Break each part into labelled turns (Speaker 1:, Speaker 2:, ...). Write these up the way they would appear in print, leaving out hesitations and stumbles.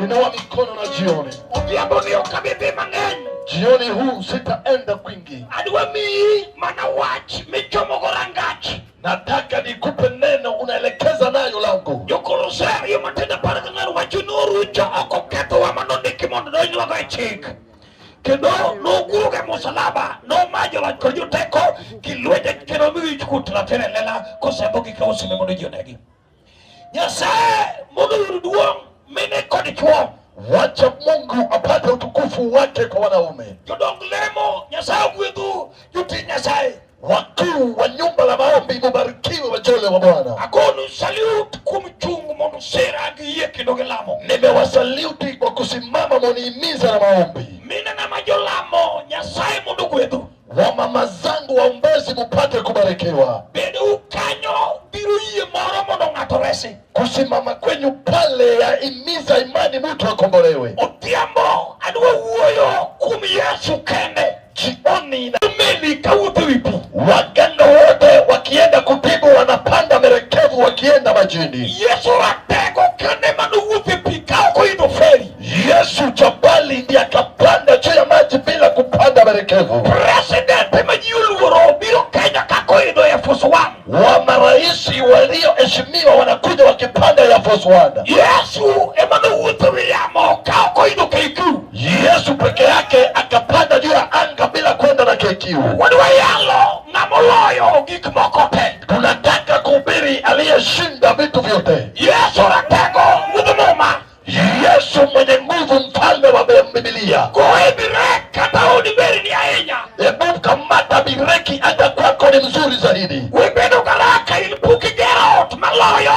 Speaker 1: Kuinua mikono na jioni.
Speaker 2: Odhiambo ni ok abi dhi mang'eny.
Speaker 1: Jioni huu sitaenda kwingi,
Speaker 2: Adwa miyi mana wach michomogo rangach.
Speaker 1: Nataka nikupe neno unaelekeza nayo lango.
Speaker 2: Jo-Kolosai matindo 14 wacho norucho ok okethowa manondiki mondo donjwago e chik. Kendo nogurogo e musalaba, noma joloch kod joteko gi lwenje kendo mi wich kuot ratiro e lela kosembogi ka osime mondo ji onegi. Nyasaye mondo oyud duong' mine kod chwo.
Speaker 1: Wacha Mungu apate utukufu wake kwa wanaume.
Speaker 2: Jodong lemo, Nyasaye ogwedhu jotich Nyasaye.
Speaker 1: Wakuu wa nyumba la maombi, mubarikiwe wajole wa Bwana.
Speaker 2: Agonu salute kuom chung' mondo sira gi yie kendo gi lamo.
Speaker 1: Nimewasaluti kwa kusimama munihimiza na maombi.
Speaker 2: Mine na jolamo, Nyasaye mondo ogwedhu.
Speaker 1: Wamama zangu waombezi, mupate kubarikiwa.
Speaker 2: Bedo kanyo biro yie moro mondo ng'ato resi.
Speaker 1: Kusimama kwenyu pale yahimiza imani mtu akombolewe.
Speaker 2: Odhiambo adwa wuoyo kuom Yesu kende.
Speaker 1: Jioni na
Speaker 2: Meli kawuotho ewi pi.
Speaker 1: Waganga wote wakienda kutibu wanapanda merekevu wakienda majini.
Speaker 2: Yesu ratego kende manowuotho e pi ka ok oidho feri.
Speaker 1: Yesu jabali ndiye akapanda juu ya maji bila kupanda merekevu.
Speaker 2: President ma ji oluoro biro Kenya kaka oidho Air Force One.
Speaker 1: Wa maraisi walioheshimiwa wanakuja wakipanda Air Force One.
Speaker 2: Yesu ema nowuotho ewi yamo ka ok oidho KQ.
Speaker 1: Yesu peke yake akapanda juu ya anga bila kwenda na KQ.
Speaker 2: Wadwa yalo ng'ama oloyo gik moko te.
Speaker 1: Tunataka kuhubiri aliyeshinda vitu vyote.
Speaker 2: Yesu ratego wuodh muma.
Speaker 1: Yesu mwenye nguvu, mfalme wa Biblia.
Speaker 2: Goe birek kata odi berni ahinya.
Speaker 1: Hebu kamata bireki, hata kwako ni mzuri zaidi.
Speaker 2: We bedo garaka in pok igero ot maloyo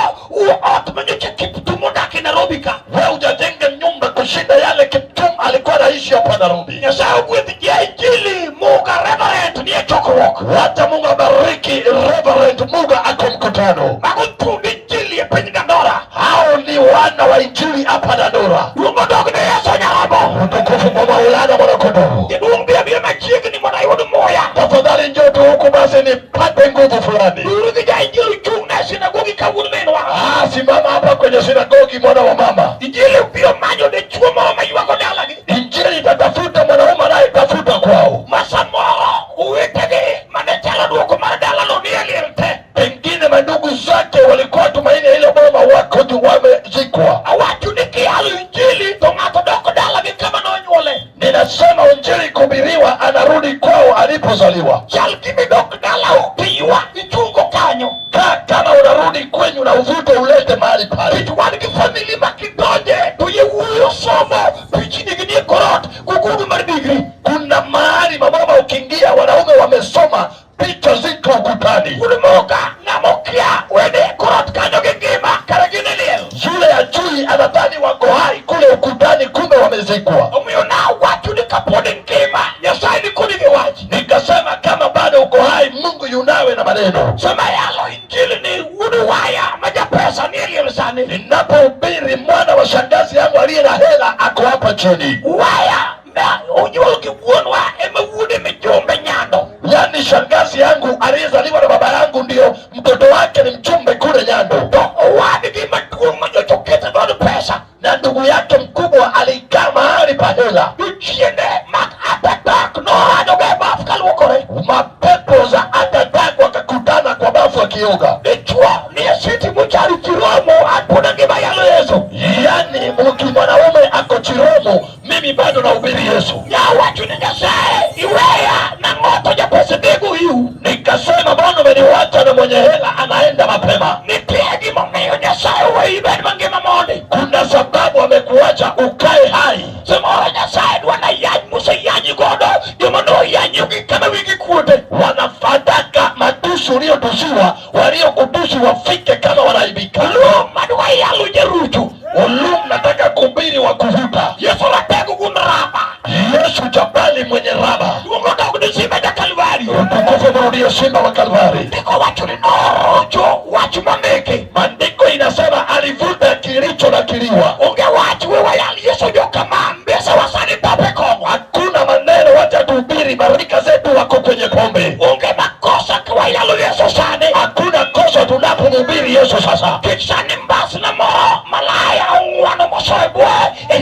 Speaker 2: ot manyocha Kiptum odak e Nairobi ka.
Speaker 1: Wewe hujajenga nyumba kushinda yale Kiptum alikuwa anaishi hapa Nairobi.
Speaker 2: Nyasaye ogwedh ja Injili Muga Reverend nie chokruok.
Speaker 1: Wacha Mungu abariki Reverend Muga ako mkutano.
Speaker 2: Mago thund Injili e piny Dandora.
Speaker 1: Hao ni wana wa Injili hapa Dandora.
Speaker 2: Duong' odog ne Yesu Nyarombo.
Speaker 1: Utukufu kwa Maulana Mwanakondoo.
Speaker 2: Jaduong' bi abira machiegni mondo ayud muya.
Speaker 1: Tafadhali njoo tu huku basi nipate nguvu fulani.
Speaker 2: Uru gi ja Injili chung' na sinagogi ka wuon minwa.
Speaker 1: Ah, simama hapa kwenye sinagogi mwana wa mama.
Speaker 2: Injili biro manyo dichuo moro maywago dalagi.
Speaker 1: Injili itatafuta mwanaume anayetafuta kwao.
Speaker 2: Ma samoro owetegi mane chalo duoko mar dalano ni e liel te.
Speaker 1: Pengine mandugu zake walikuwa tumaini ya ile boma wako tu wamezikwa.
Speaker 2: Awacho ni kiyalo Injili to ng'ato dok dalagi kama nonyuole.
Speaker 1: Ninasema Injili kuhubiriwa, anarudi kwao alipozaliwa.
Speaker 2: Chal gimidok dalau tiywa ichungo kanyo.
Speaker 1: Kaa kama unarudi kwenyu na uvute ulete mahali pale.
Speaker 2: Nikech wan gi famili ma kidonje to yawuoyi osomo pichni gi nie korot gogudu mar digri.
Speaker 1: Kuna mahali mababa ukiingia, wanaume wamesoma, picha ziko ukutani.
Speaker 2: Wuod Muga ng'ama okia wene korot kanyo gi ngima kara gin e liel.
Speaker 1: Yule ajui anadhani wako hai kule ukutani, kumbe wamezikwa.
Speaker 2: Omiyo nawacho ni kapod ingima Nyasaye ni kodi gi wach.
Speaker 1: Nikasema kama bado uko hai, Mungu yunawe na maneno.
Speaker 2: Sama yalo Injili ni wuod waya ma japesa nie liel sani.
Speaker 1: Ninapohubiri mwana wa shangazi yangu aliye na hela ako hapa chini.
Speaker 2: Waya ma onyuol gi wuonwa ema wuode mijumbe Nyando.
Speaker 1: Yaani shangazi yangu aliyezaliwa na baba yangu ndio mtoto wake ni mchumbe kule Nyando.
Speaker 2: To owadgi maduong' manyocha oketo dhood pesa.
Speaker 1: Na ndugu yake mkubwa alikaa mahali pa hela.
Speaker 2: Jochiende mag heart attack noranyoga e baf kaluokore.
Speaker 1: Mapepo za heart attack wakakutana kwa bafu akioga.
Speaker 2: Dichuo nie city mochari Chiromo an pod angima yalo Yesu.
Speaker 1: Yaani mki mwanaume ako Chiromo, mimi bado nahubiri Yesu.
Speaker 2: Nawacho ni Nyasaye iweya nang'o to japesa nego iu.
Speaker 1: Nikasema Bwana umeniwacha na mwenye hela anaenda mapema.
Speaker 2: Nitie gimomiyo Nyasaye oweyi ibed mangima mondi.
Speaker 1: Kuna sababu amekuacha ukae hai.
Speaker 2: Samoro Nyasaye dwa nayany moseyanyi godo joma noyanyogi kama wigi kuote.
Speaker 1: Wanafataka matusi uliotusiwa, waliokutusi wafike kama wanaibika.
Speaker 2: Lum madwa yalo jarucho.
Speaker 1: Ulum nataka kuhubiri wa kuvuta.
Speaker 2: Yesu ratego gun raba.
Speaker 1: Yesu jabali mwenye raba.
Speaker 2: Duong' odog ne simba ja Kalvari.
Speaker 1: Utukufu mrudie simba wa Kalvari.
Speaker 2: Ndiko wacho ni norocho wach mondiki.
Speaker 1: Maandiko inasema alivuta kilicho nakiliwa.
Speaker 2: Onge wach we wayal Yesu jokama mbesa wasani tope kong'o.
Speaker 1: Hakuna maneno, wacha tuhubiri, marika zetu wako kwenye pombe.
Speaker 2: Onge makosa ka wayalo Yesu sani.
Speaker 1: Hakuna kosa tunapomhubiri Yesu sasa.
Speaker 2: Kik sani mbasna moro malaya ong'wano mosoe bwoye e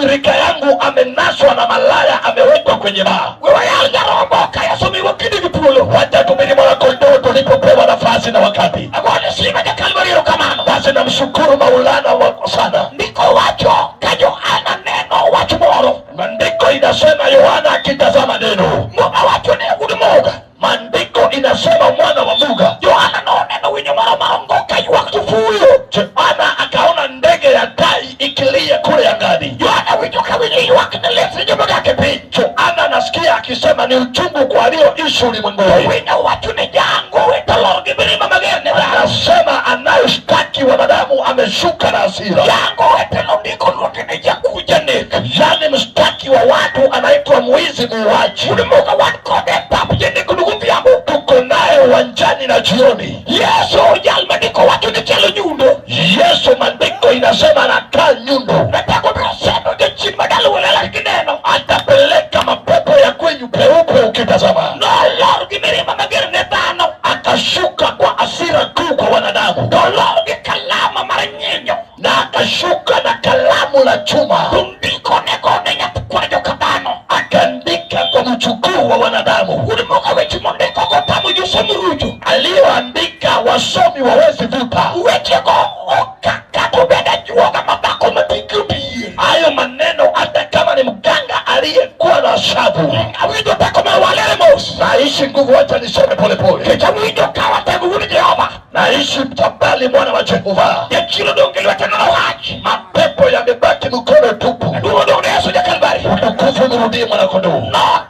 Speaker 1: Sirika yangu amenaswa na malaya, amewekwa kwenye baa.
Speaker 2: We wayal nyarombo ka Yesu omiwa kinde gi thuolo.
Speaker 1: Wacha tumini mwanakondoo tulipopewa nafasi na wakati.
Speaker 2: Agone sima ja Kalvari erokamano.
Speaker 1: Basi namshukuru Maulana wako sana.
Speaker 2: Ndiko wacho ka Johana neno wach moro.
Speaker 1: Maandiko inasema Yohana akitazama neno,
Speaker 2: Muma wacho ne ud moga.
Speaker 1: maandiko inasema mwana wa Muga.
Speaker 2: Johana noneno winyo moro maongo ka ywak to fuyo.
Speaker 1: Yohana akaona ndege ya tai ikilia kule angani.
Speaker 2: Johana winjo ka winyo ywak ne lit ne jomodak e piny.
Speaker 1: Yohana anasikia akisema ni uchungu kwa walioishi ulimwenguni.
Speaker 2: Winyo wacho ni jango to lor gi mirima mager ne dhano.
Speaker 1: Anasema anayeshtaki wanadamu ameshuka na hasira.
Speaker 2: Jango etelo ndiko luonge ni jakuo janek.
Speaker 1: Yaani mshtaki wa watu anaitwa mwizi muuaji.
Speaker 2: Ud moga wan kode e pap janek godhiambo.
Speaker 1: Tuko naye uwanjani na jioni.
Speaker 2: Yesu jal mandiko wacho ni chalo nyundo.
Speaker 1: Yesu, maandiko inasema anakaa nyundo,
Speaker 2: Nataka biro sendo jachien madalo welela gineno.
Speaker 1: atapeleka mapepo ya kwenyu peupe ukitazama.
Speaker 2: Nolor gi mirima mager ne dhano.
Speaker 1: Akashuka kwa hasira kuu kwa wanadamu,
Speaker 2: To lor gi kalama mar nyinyo.
Speaker 1: na akashuka na kalamu la chuma,
Speaker 2: To ndiko ne gone nyath kwar joka dhano.
Speaker 1: akaandika kwa mchukuu wa wanadamu.
Speaker 2: Ud moga weche mondiko go tamo josomo rucho.
Speaker 1: Aliyoandika wasomi wawezi vuta.
Speaker 2: Wechego ok kata obed ajuoga madhako matike otiye.
Speaker 1: Hayo maneno, hata kama ni mganga aliyekuwa na shavu.
Speaker 2: Awinjo teko mar walere mos.
Speaker 1: Naishi nguvu, wacha nisome polepole.
Speaker 2: Nikech awinjo ka watego wuod Jehova.
Speaker 1: Naishi mtabali mwana wa Jehova.
Speaker 2: Jachien odong' gi lwete nono wach.
Speaker 1: Mapepo yamebaki mkono tupu.
Speaker 2: Duong' odong' ne Yesu ja Kalvari.
Speaker 1: Utukufu mrudie mwanakondoo.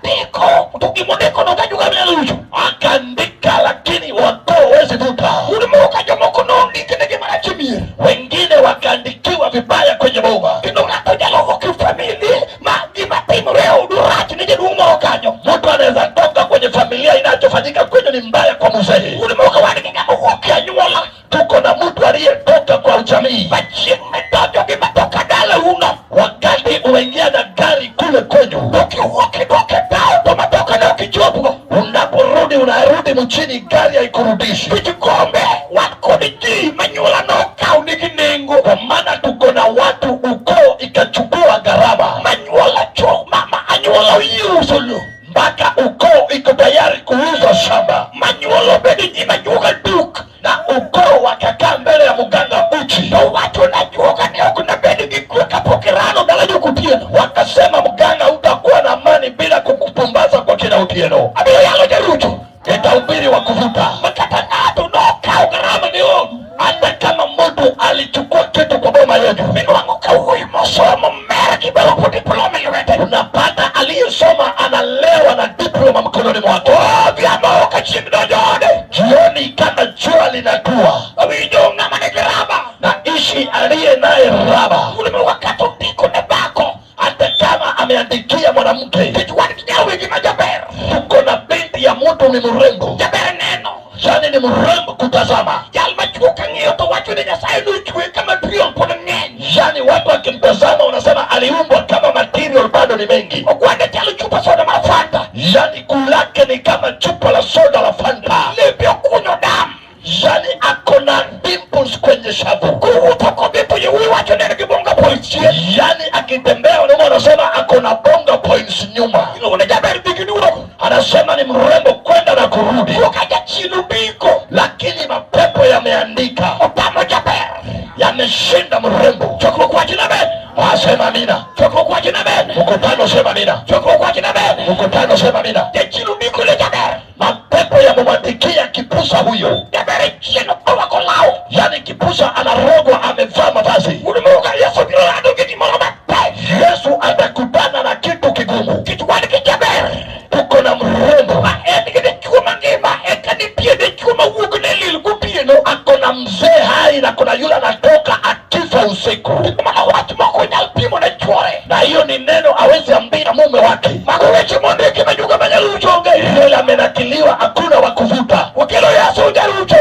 Speaker 2: Nondiko to gimondiko no gajuga minyalo rucho.
Speaker 1: Akaandika, lakini wakoo hawezi vuta.
Speaker 2: Ud moga jomoko nondiknegi marach e mier.
Speaker 1: Wengine wakaandikiwa vibaya kwenye boma.
Speaker 2: Kendo ng'ato nyalo wuok e famili ma gima timore e odu rach ne jaduong' moro kanyo.
Speaker 1: Mtu anaweza toka kwenye familia, inachofanyika kwenye ni mbaya kwa mzee.
Speaker 2: Ud moga wan gi ng'ama wuok e anyuola
Speaker 1: Tuko na mtu aliyetoka kwa ujamii.
Speaker 2: ma chieng' midonjo gi matoka dalauno
Speaker 1: Wakati umeingia na gari kule kwenyu,
Speaker 2: to kiwuok idok e taon to matoka ne ok ichopgo.
Speaker 1: unaporudi unarudi mchini, gari haikurudishi.
Speaker 2: Nikech gombe wan kod ji manyuola nokaw nigi nengo.
Speaker 1: Kwa maana tuko na watu ukoo ikachukua gharama,
Speaker 2: Manyuola cho mama anyuola oyie uso lo.
Speaker 1: mpaka ukoo iko tayari kuuza shamba,
Speaker 2: Manyuola obedo nyim ajuoga duk.
Speaker 1: na ukoo wakakaa mbele ya mganga uchi,
Speaker 2: To wacho na ajuoga ni ok nabed gi kwe kapok irano dala jokotieno.
Speaker 1: wakasema mganga, utakuwa na amani bila kukupumbaza kwa kina Otieno.
Speaker 2: Abiro yalo jarucho.
Speaker 1: Nitahubiri wa kuvuta,
Speaker 2: Ma kata ng'ato nokaw gharama ne odu.
Speaker 1: hata kama mtu alichukua kitu kwa boma yenu,
Speaker 2: Minwang'o ka wuoyi mosomo mer gi barup diploma e lwete.
Speaker 1: unapata aliyesoma analewa na diploma mkononi mwake.
Speaker 2: Odhiambo ka chieng' donjo ode.
Speaker 1: Jioni kama jua linatua,
Speaker 2: Awinjo ng'ama nigi raba.
Speaker 1: na ishi aliye naye raba,
Speaker 2: Ud moga kata ondiko ne dhako.
Speaker 1: hata kama ameandikia mwanamke.
Speaker 2: Nikech wan gi nyawegi ma jaber.
Speaker 1: Tuko na binti ya mtu ni mrembo,
Speaker 2: Jaber neno.
Speaker 1: yani ni mrembo kutazama,
Speaker 2: Jal machuo kang'iyo to wacho ni Nyasaye nochwe ka material pod ng'eny.
Speaker 1: yani watu wakimtazama wanasema aliumbwa kama material bado ni mengi,
Speaker 2: Ogwande chalo chupa soda mar Fanta.
Speaker 1: yani kulake ni kama chupa la soda la Fanta,
Speaker 2: Lepe okunyo dam.
Speaker 1: yani ako na dimples kwenye shavu,
Speaker 2: Kowuotho kodhi to yawuoyi wacho ni en gi bonga points chien.
Speaker 1: yani akitembea wanaume wanasema ako na bonga points nyuma,
Speaker 2: Iluongo ni jaber dhi gi duogo.
Speaker 1: anasema ni mrembo kwenda na kurudi,
Speaker 2: Koka jachien ondiko.
Speaker 1: lakini mapepo yameandika,
Speaker 2: Otamo jaber.
Speaker 1: yameshinda mrembo.
Speaker 2: Chokruok wach na ben.
Speaker 1: Asema amina.
Speaker 2: Chokruok wach na ben.
Speaker 1: Mkutano sema amina.
Speaker 2: Chokruok wach na ben.
Speaker 1: Mkutano sema amina.
Speaker 2: Jachien ondiko ne jaber.
Speaker 1: Mapepo yamemwandikia kipusa huyo,
Speaker 2: Jaber chien orwako law.
Speaker 1: yani kipusa anarogwa, amevaa mavazi.
Speaker 2: Ud moga Yesu biro rado gi gimoro matek.
Speaker 1: Yesu atakutana na kitu kigumu.
Speaker 2: Nikech wan gi jaber.
Speaker 1: Tuko na mrembo
Speaker 2: Ma en gi dichuo mangima eka nitie dichuo mawuok ne lil gotieno.
Speaker 1: ako na mzee hai na kuna yule anatoka akifa usiku,
Speaker 2: Mana wach moko nyal pimo ne chuore.
Speaker 1: na hiyo ni neno awezi ambia mume wake.
Speaker 2: Mago weche mondiki ma juga manyalucho onge.
Speaker 1: Yule amenakiliwa, hakuna wa kuvuta.
Speaker 2: Wakelo Yesu jarucho.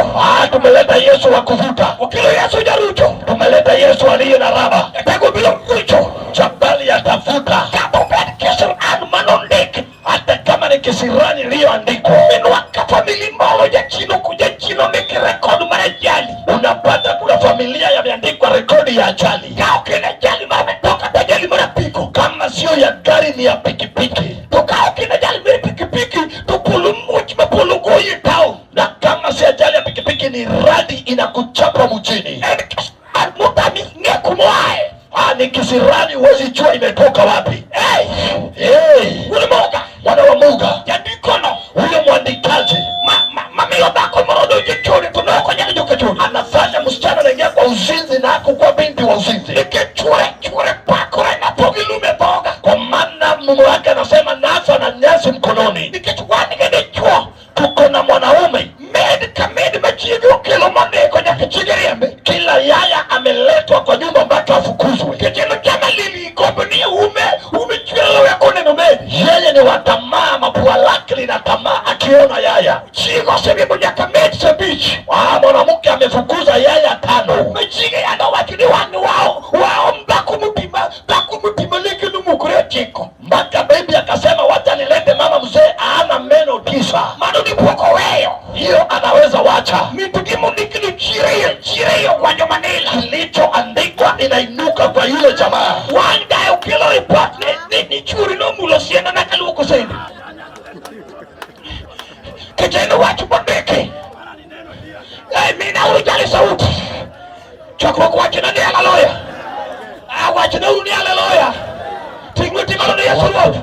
Speaker 1: Tumeleta Yesu wa kuvuta,
Speaker 2: Wakelo Yesu jarucho.
Speaker 1: tumeleta Yesu aliye na raba.
Speaker 2: Tego biro rucho.
Speaker 1: Jabali atavuta,
Speaker 2: Kata obed kisran manondik.
Speaker 1: hata kama ni kisirani iliyoandikwa.
Speaker 2: Minwa ka famili moro jachien ok jachien ondik rekod mar ajali.
Speaker 1: Unapata kuna familia yameandikwa rekodi ya ajali,
Speaker 2: Ka ok en ajali mar mtoka to ajali mar apiko.
Speaker 1: pikipiki ni radi inakuchapa mjini.
Speaker 2: En mutami ng'e kumoae.
Speaker 1: Ah, ni kisirani, huwezi jua imetoka wapi.
Speaker 2: Hey!
Speaker 1: Hey,
Speaker 2: Wuod Muga,
Speaker 1: mwana wa Muga,
Speaker 2: jandikono
Speaker 1: huyo mwandikaji
Speaker 2: mamiyo dhako moro donjo e chode to ne ok onyal dok e chode.
Speaker 1: Anafanya msichana anaingia kwa uzinzi na hakukuwa binti wa uzinzi,
Speaker 2: Nikech chwore pakore napog lum e dhoga.
Speaker 1: Kwa maana mume wake anasema nafa na nyasi mkononi.
Speaker 2: Nikech wan gi dichuo,
Speaker 1: Tuko na mwanaume,
Speaker 2: med ka med ma chiege okelo mondiko nyaka chiege riembe.
Speaker 1: Kila yaya ameletwa kwa nyumba mpaka afukuzwe.
Speaker 2: Nikech en ochama lili gombo ni ume chwero we koneno med.
Speaker 1: Yeye ni wa tamaa, mapua lake lina tamaa akiona yaya.
Speaker 2: Chiege oseriembo nyaka med abich.
Speaker 1: Ah, mwanamke amefukuza yaya tano.
Speaker 2: Ma chiege yando wacho ni wan waom dhako mopimo leke nomukore ochiko.
Speaker 1: Mpaka bibi akasema wacha nilete mama mzee ana meno 9.
Speaker 2: Mano dipuok oweyo.
Speaker 1: Hiyo anaweza wacha.
Speaker 2: Mito gima ondik ni chire okwanyo manila.
Speaker 1: Kilichoandikwa inainuka kwa yule jamaa.
Speaker 2: One guy okelo report ni chuori nomulo sienda kaluoko sende. Kech en wach mondiki. Ei, mina uru jali sauti. Chokruok wachna ni haleluya. Ah, wachna uru ni haleluya. Ting' lweti malo ni Yesu Ruoth.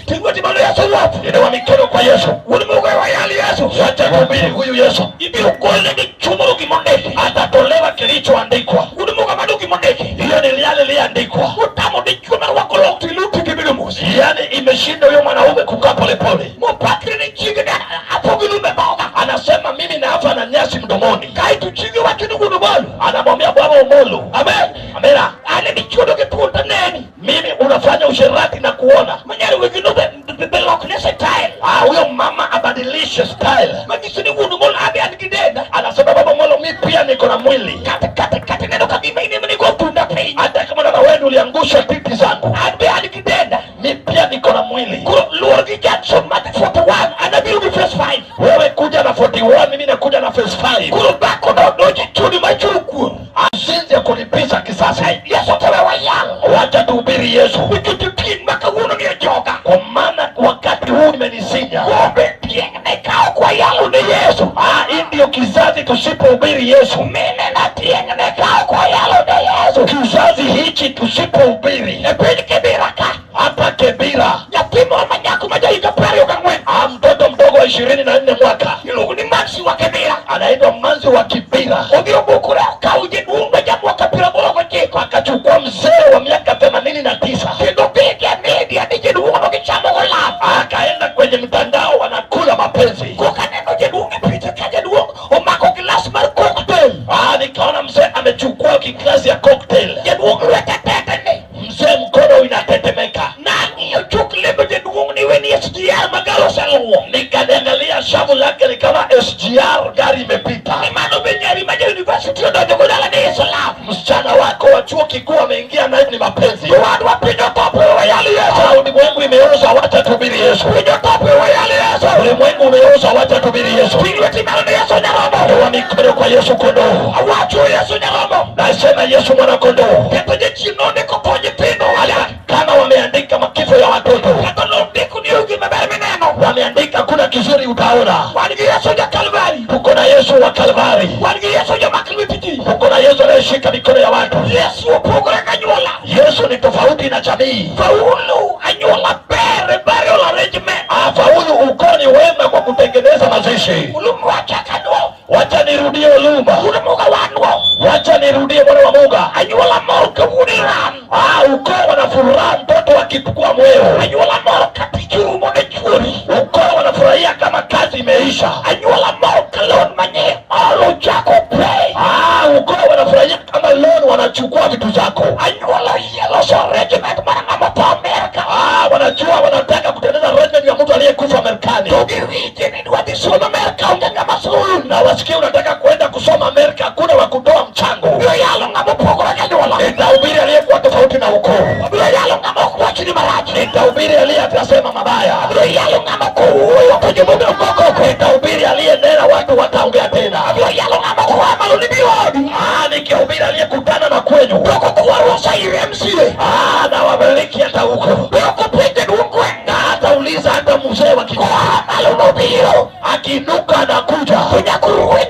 Speaker 2: Ting' lweti malo ni Yesu Ruoth.
Speaker 1: Inua mikono kwa Yesu.
Speaker 2: Wuod Mungu wayal Yesu.
Speaker 1: Wacha tuhubiri huyu Yesu.
Speaker 2: Ibiro golne dichuo moro gimondiki.
Speaker 1: Atatolewa kilichoandikwa.
Speaker 2: Wuod Mungu mano gimondiki.
Speaker 1: Hiyo ni yale iliandikwa.
Speaker 2: Otamo dichuo marwako long to iluti gibedo mos.
Speaker 1: Yaani imeshinda huyo mwanaume kukaa polepole.
Speaker 2: Mopakre ni chiege ni apog lum e dhoga.
Speaker 1: Anasema mimi naafa na nyasi mdomoni.
Speaker 2: Kaeto chiege wacho ni wuon Omolo.
Speaker 1: Anamwambia bwana Omolo.
Speaker 2: Amen.
Speaker 1: Amena.
Speaker 2: An e dichuo to gi thuon to aneni.
Speaker 1: Mimi unafanya usherati na kuona.
Speaker 2: Manyalo wegi no be lokne style.
Speaker 1: Ah, huyo mama abadilishe style.
Speaker 2: Manyiso ni wuon Omolo abe an gi denda.
Speaker 1: Anasema baba Omolo, mi pia niko na mwili.
Speaker 2: Kata neno ka gima in ema nigo thunda piny.
Speaker 1: Hata kama na wewe uliangusha titi zangu,
Speaker 2: An be an gi denda.
Speaker 1: Mi pia niko na mwili.
Speaker 2: Koro luor gi Johnson mar 41 an abiro gi phase 5.
Speaker 1: Wewe kuja na 41, mimi nakuja na phase 5.
Speaker 2: Koro dhako no donjo e chode machulo kuon.
Speaker 1: Asinze kulipiza kisasi.
Speaker 2: Yesu to we wayal.
Speaker 1: Wacha tuhubiri Yesu,
Speaker 2: Nikech tieng' ma kawuono ni ojoga.
Speaker 1: Kwa maana wakati huu imenisinya.
Speaker 2: Gombe tieng' ne ka ok wayalo ne Yesu.
Speaker 1: Ah, hii ndio kizazi tusipohubiri Yesu.
Speaker 2: Mine na tieng' ne ka ok wayalo ne Yesu.
Speaker 1: Kizazi hichi tusipohubiri
Speaker 2: E piny Kibera ka.
Speaker 1: Hapa Kibira,
Speaker 2: Nyathi moro ma nyako ma jahiga 24.
Speaker 1: Ah, mtoto mdogo wa 24 mwaka
Speaker 2: Iluongo ni Maxi wa Kibera.
Speaker 1: Anaitwa Manzi wa Kibira.
Speaker 2: Odhi obukore okawo jaduong' ma jamwaka 89.
Speaker 1: Akachukua mzee wa miaka 89.
Speaker 2: Kendo gige media ni jaduong' no gichamo go love.
Speaker 1: Akaenda kwenye mtandao wanakula mapenzi.
Speaker 2: Koka neno jaduong' e picha ka jaduong' omako gilas mar cocktail.
Speaker 1: Ah, nikaona mzee amechukua kiglasi ya cocktail.
Speaker 2: Jaduong' lwete tetni.
Speaker 1: Mzee mkono inatetemeka.
Speaker 2: Nang'iyo chuk lembe jaduong' ni weni SGR ma gari oseluwo.
Speaker 1: Nikaniangalia shavu lake ni kama SGR gari imepita.
Speaker 2: Ni mano be nyari ma ja university odonjo go dala ni is love.
Speaker 1: Msichana wako wa chuo kikuu ameingia naye ni mapenzi.
Speaker 2: Jowadwa piny otop we wayal Yesu.
Speaker 1: Ah, ulimwengu imeoza, wacha tuhubiri Yesu.
Speaker 2: Piny otop we wayal Yesu.
Speaker 1: Ulimwengu umeoza, wacha tuhubiri Yesu.
Speaker 2: Ting' lweti malo ni Yesu nyaromo.
Speaker 1: Inua mikono kwa Yesu kondoo.
Speaker 2: Awacho Yesu nyaromo.
Speaker 1: Nasema Yesu mwana kondoo.
Speaker 2: Ketho jachien nondiko tho nyithindo.
Speaker 1: Kama wameandika makifo ya watoto,
Speaker 2: Kata nondiko ni onge maber mineno.
Speaker 1: Wameandika kuna kizuri utaona.
Speaker 2: Wan gi Yesu ja Kalvari.
Speaker 1: Tuko na Yesu wa Kalvari.
Speaker 2: Wan gi Yesu jamak lwet ji.
Speaker 1: Tuko na Yesu anayeshika mikono ya watu.
Speaker 2: Yesu opogore gi anyuola.
Speaker 1: Yesu ni tofauti na jamii.
Speaker 2: Faulu anyuola ber e burial arrangement.
Speaker 1: Ah, faulu ukoo ni wema kwa kutengeneza mazishi.
Speaker 2: Ulum wachaka nuo.
Speaker 1: Wacha nirudie Oluma.
Speaker 2: Wuod Muga wanwo.
Speaker 1: Wacha nirudie mwana wa Muga.
Speaker 2: Anyuola mor ka wuod Iran.
Speaker 1: Ah, ukoo wana furaha mtoto akipukua mweo.
Speaker 2: Anyuola mor ka tich orumo ne chuori.
Speaker 1: Ukoo wanafurahia kama kazi imeisha.
Speaker 2: Anyuola mor ka loan manye olo chako pay.
Speaker 1: Ah, ukoo wanafurahia kama loan wanachukua vitu zako.
Speaker 2: Anyuola oyie loso arrangement mar ng'ama otho Amerka.
Speaker 1: Ah, wanajua wanataka kutengeneza arrangement ya mtu aliyekufa Marekani.
Speaker 2: To giwinje ni dwa dhi somo Amerka onge ng'ama sul.
Speaker 1: Na wasikie unataka kwenda kusoma Amerika, hakuna wa kutoa mchango.
Speaker 2: Abiro yalo ng'ama opogore gi anyuola.
Speaker 1: Nitahubiri aliyekuwa tofauti na ukoo.
Speaker 2: Abiro yalo ng'ama ok wach ni marach.
Speaker 1: Nitahubiri aliye atasema mabaya.
Speaker 2: Abiro yalo ng'ama kowuoyo to jomondo ok go koko.
Speaker 1: Nitahubiri aliyenena watu wataongea tena.
Speaker 2: Abiro yalo ng'ama koa malo ni biro odi.
Speaker 1: Ah, nikihubiri aliyekutana na kwenyu.
Speaker 2: To ok okwarosa ir MCA.
Speaker 1: Ah, na wamiliki hata huko.
Speaker 2: Be ok openjo jaduong' gweng'.
Speaker 1: Na hatauliza hata mzee wa kijiji.
Speaker 2: Koa malo nobiro.
Speaker 1: Akiinuka anakuja.
Speaker 2: To nyaka urwake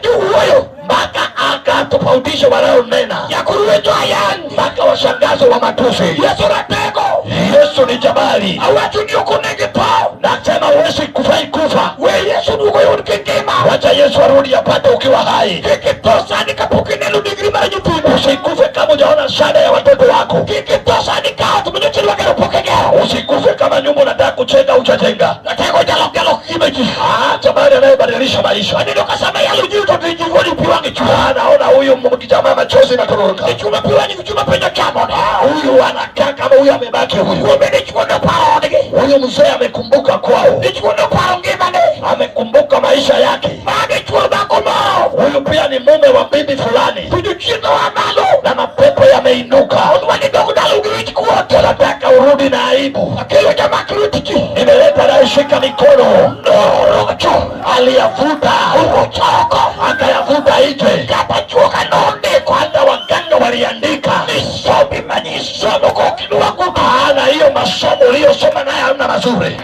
Speaker 1: Mjazo wa matusi.
Speaker 2: Yesu ratego.
Speaker 1: Yesu ni jabali.
Speaker 2: Awacho ni ok onego itho.
Speaker 1: Nasema huwezi kufai kufa.
Speaker 2: We Yesu duogo oyud kingima.
Speaker 1: Wacha Yesu arudi apate ukiwa hai.
Speaker 2: Kik itho sani kapok ineno digri mar nyithindo.
Speaker 1: Usikufe kama hujaona shada ya watoto wako.
Speaker 2: Kik itho sani ka ot minyocha idwa gero pok igero.
Speaker 1: Usikufe kama nyumba unataka kujenga hujajenga.
Speaker 2: Ratego jalok jalok ngima ji.
Speaker 1: Ah, jabali anayebadilisha maisha.
Speaker 2: Aneno ka sama iyalo ji to ji wuoni pi wang'e chwer.
Speaker 1: Ah, naona huyu jamaa machozi inatoroka.
Speaker 2: Dichuo ma pi wang'e chuma piny ochamo.
Speaker 1: Ah, huyu anakaa kama huyu amebaki huyu.
Speaker 2: Kumbe dichuo noparo odgi.
Speaker 1: Huyu mzee amekumbuka kwao,
Speaker 2: Dichuo noparo ngimane.
Speaker 1: amekumbuka maisha yake.
Speaker 2: Ma dichuo dhako moro.
Speaker 1: Huyu pia ni mume wa bibi fulani,
Speaker 2: To jochiende oa malo.
Speaker 1: na mapepo yameinuka,
Speaker 2: Odwa ni dog dalau gi wich kuot.
Speaker 1: wanataka urudi na aibu.
Speaker 2: Akelo jamak lwet ji.
Speaker 1: Nimeleta anayeshika mikono,
Speaker 2: Norocho.
Speaker 1: aliyavuta
Speaker 2: Orocho oko.
Speaker 1: akayavuta nje.
Speaker 2: Kata chuoga nondiko.
Speaker 1: Hata waganga waliandika,
Speaker 2: Ni sombi manyisomo kokidwa kuto.
Speaker 1: maana hiyo masomo uliyosoma naye hamna mazuri.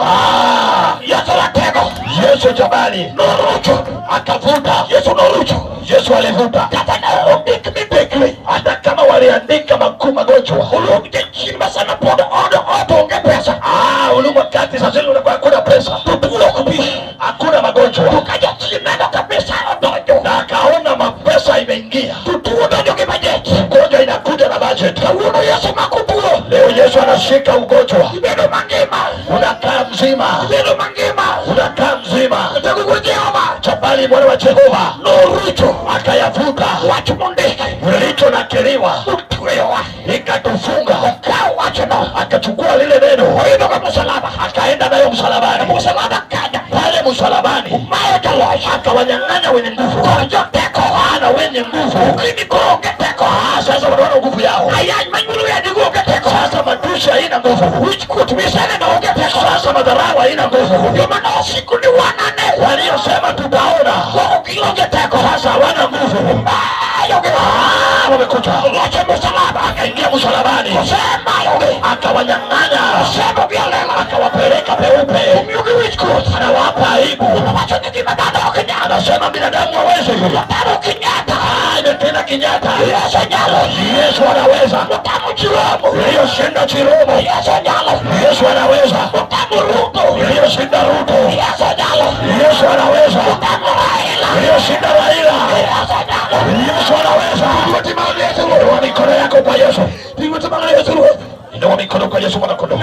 Speaker 1: Ah,
Speaker 2: Yesu ratego.
Speaker 1: Yesu jabali
Speaker 2: Norocho.
Speaker 1: akavuta.
Speaker 2: Yesu norucho.
Speaker 1: Yesu alivuta,
Speaker 2: Kata ne ondik midekre.
Speaker 1: hata kama waliandika makuu magonjwa.
Speaker 2: Oluong jachien ma sama pod od ot onge pesa.
Speaker 1: Ah, ulu wakati sasa hivi unakuwa hakuna pesa,
Speaker 2: To tuo ok bi.
Speaker 1: hakuna magonjwa,
Speaker 2: To ka jachien neno ka pesa odonjo.
Speaker 1: na akaona mapesa imeingia,
Speaker 2: To tuo donjo gi bajet.
Speaker 1: ugonjwa inakuja na budget.
Speaker 2: Kawuono Yesu mako tuo.
Speaker 1: Leo Yesu anashika ugonjwa,
Speaker 2: Ibedo mangima.
Speaker 1: unakaa mzima,
Speaker 2: Ibedo mangima.
Speaker 1: unakaa mzima.
Speaker 2: Ratego wuod Jehova.
Speaker 1: Jabali mwana wa Jehova
Speaker 2: Norucho.
Speaker 1: akayavuta
Speaker 2: Wach mondiki.
Speaker 1: kilichonakiliwa,
Speaker 2: Otweyowa.
Speaker 1: ikatufunga.
Speaker 2: Okawo wachno.
Speaker 1: Akachukua lile neno,
Speaker 2: Oidho go musalaba.
Speaker 1: akaenda nayo msalabani.
Speaker 2: Musalaba kanya.
Speaker 1: Pale msalabani
Speaker 2: Mayo jaloch.
Speaker 1: akawanyang'anya wenye nguvu,
Speaker 2: Kod joteko.
Speaker 1: ana wenye nguvu.
Speaker 2: Ukimi koro onge teko.
Speaker 1: Ah, sasa wanaona nguvu yao.
Speaker 2: Ayany manyuolo yadigo onge teko.
Speaker 1: Sasa matusi haina nguvu,
Speaker 2: Wich kuot miseneno onge teko.
Speaker 1: sasa madharau haina nguvu.
Speaker 2: Joma nosiko ni wanane.
Speaker 1: Waliosema tutaona
Speaker 2: Koro gionge teko.
Speaker 1: sasa hawana nguvu.
Speaker 2: Mayogi.
Speaker 1: Ah, wamekuja
Speaker 2: Locho musalaba.
Speaker 1: akaingia msalabani,
Speaker 2: Osemayogi.
Speaker 1: akawanyang'anya,
Speaker 2: Osembogi e lela.
Speaker 1: akawapeleka peupe,
Speaker 2: Omiyogi wich kuot.
Speaker 1: anawapa aibu.
Speaker 2: Owacho ni gima dhano ok nyal.
Speaker 1: Anasema binadamu hawezi.
Speaker 2: Otamo Kenyatta.
Speaker 1: Ah, imetenda Kenyatta.
Speaker 2: Yesu nyalo.
Speaker 1: Yesu anaweza.
Speaker 2: Otamo Chiromo.
Speaker 1: Iliyoshinda Chiromo.
Speaker 2: Yesu nyalo.
Speaker 1: Yesu anaweza.
Speaker 2: Otamo Ruto.
Speaker 1: Iliyoshinda Ruto.
Speaker 2: Yesu nyalo.
Speaker 1: Yesu anaweza.
Speaker 2: Otamo Raila.
Speaker 1: Iliyoshinda Raila.
Speaker 2: Yesu nyalo.
Speaker 1: Yesu anaweza. Inua mikono yako kwa Yesu. Inua mikono kwa Yesu mwana kondoo.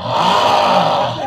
Speaker 1: Ah,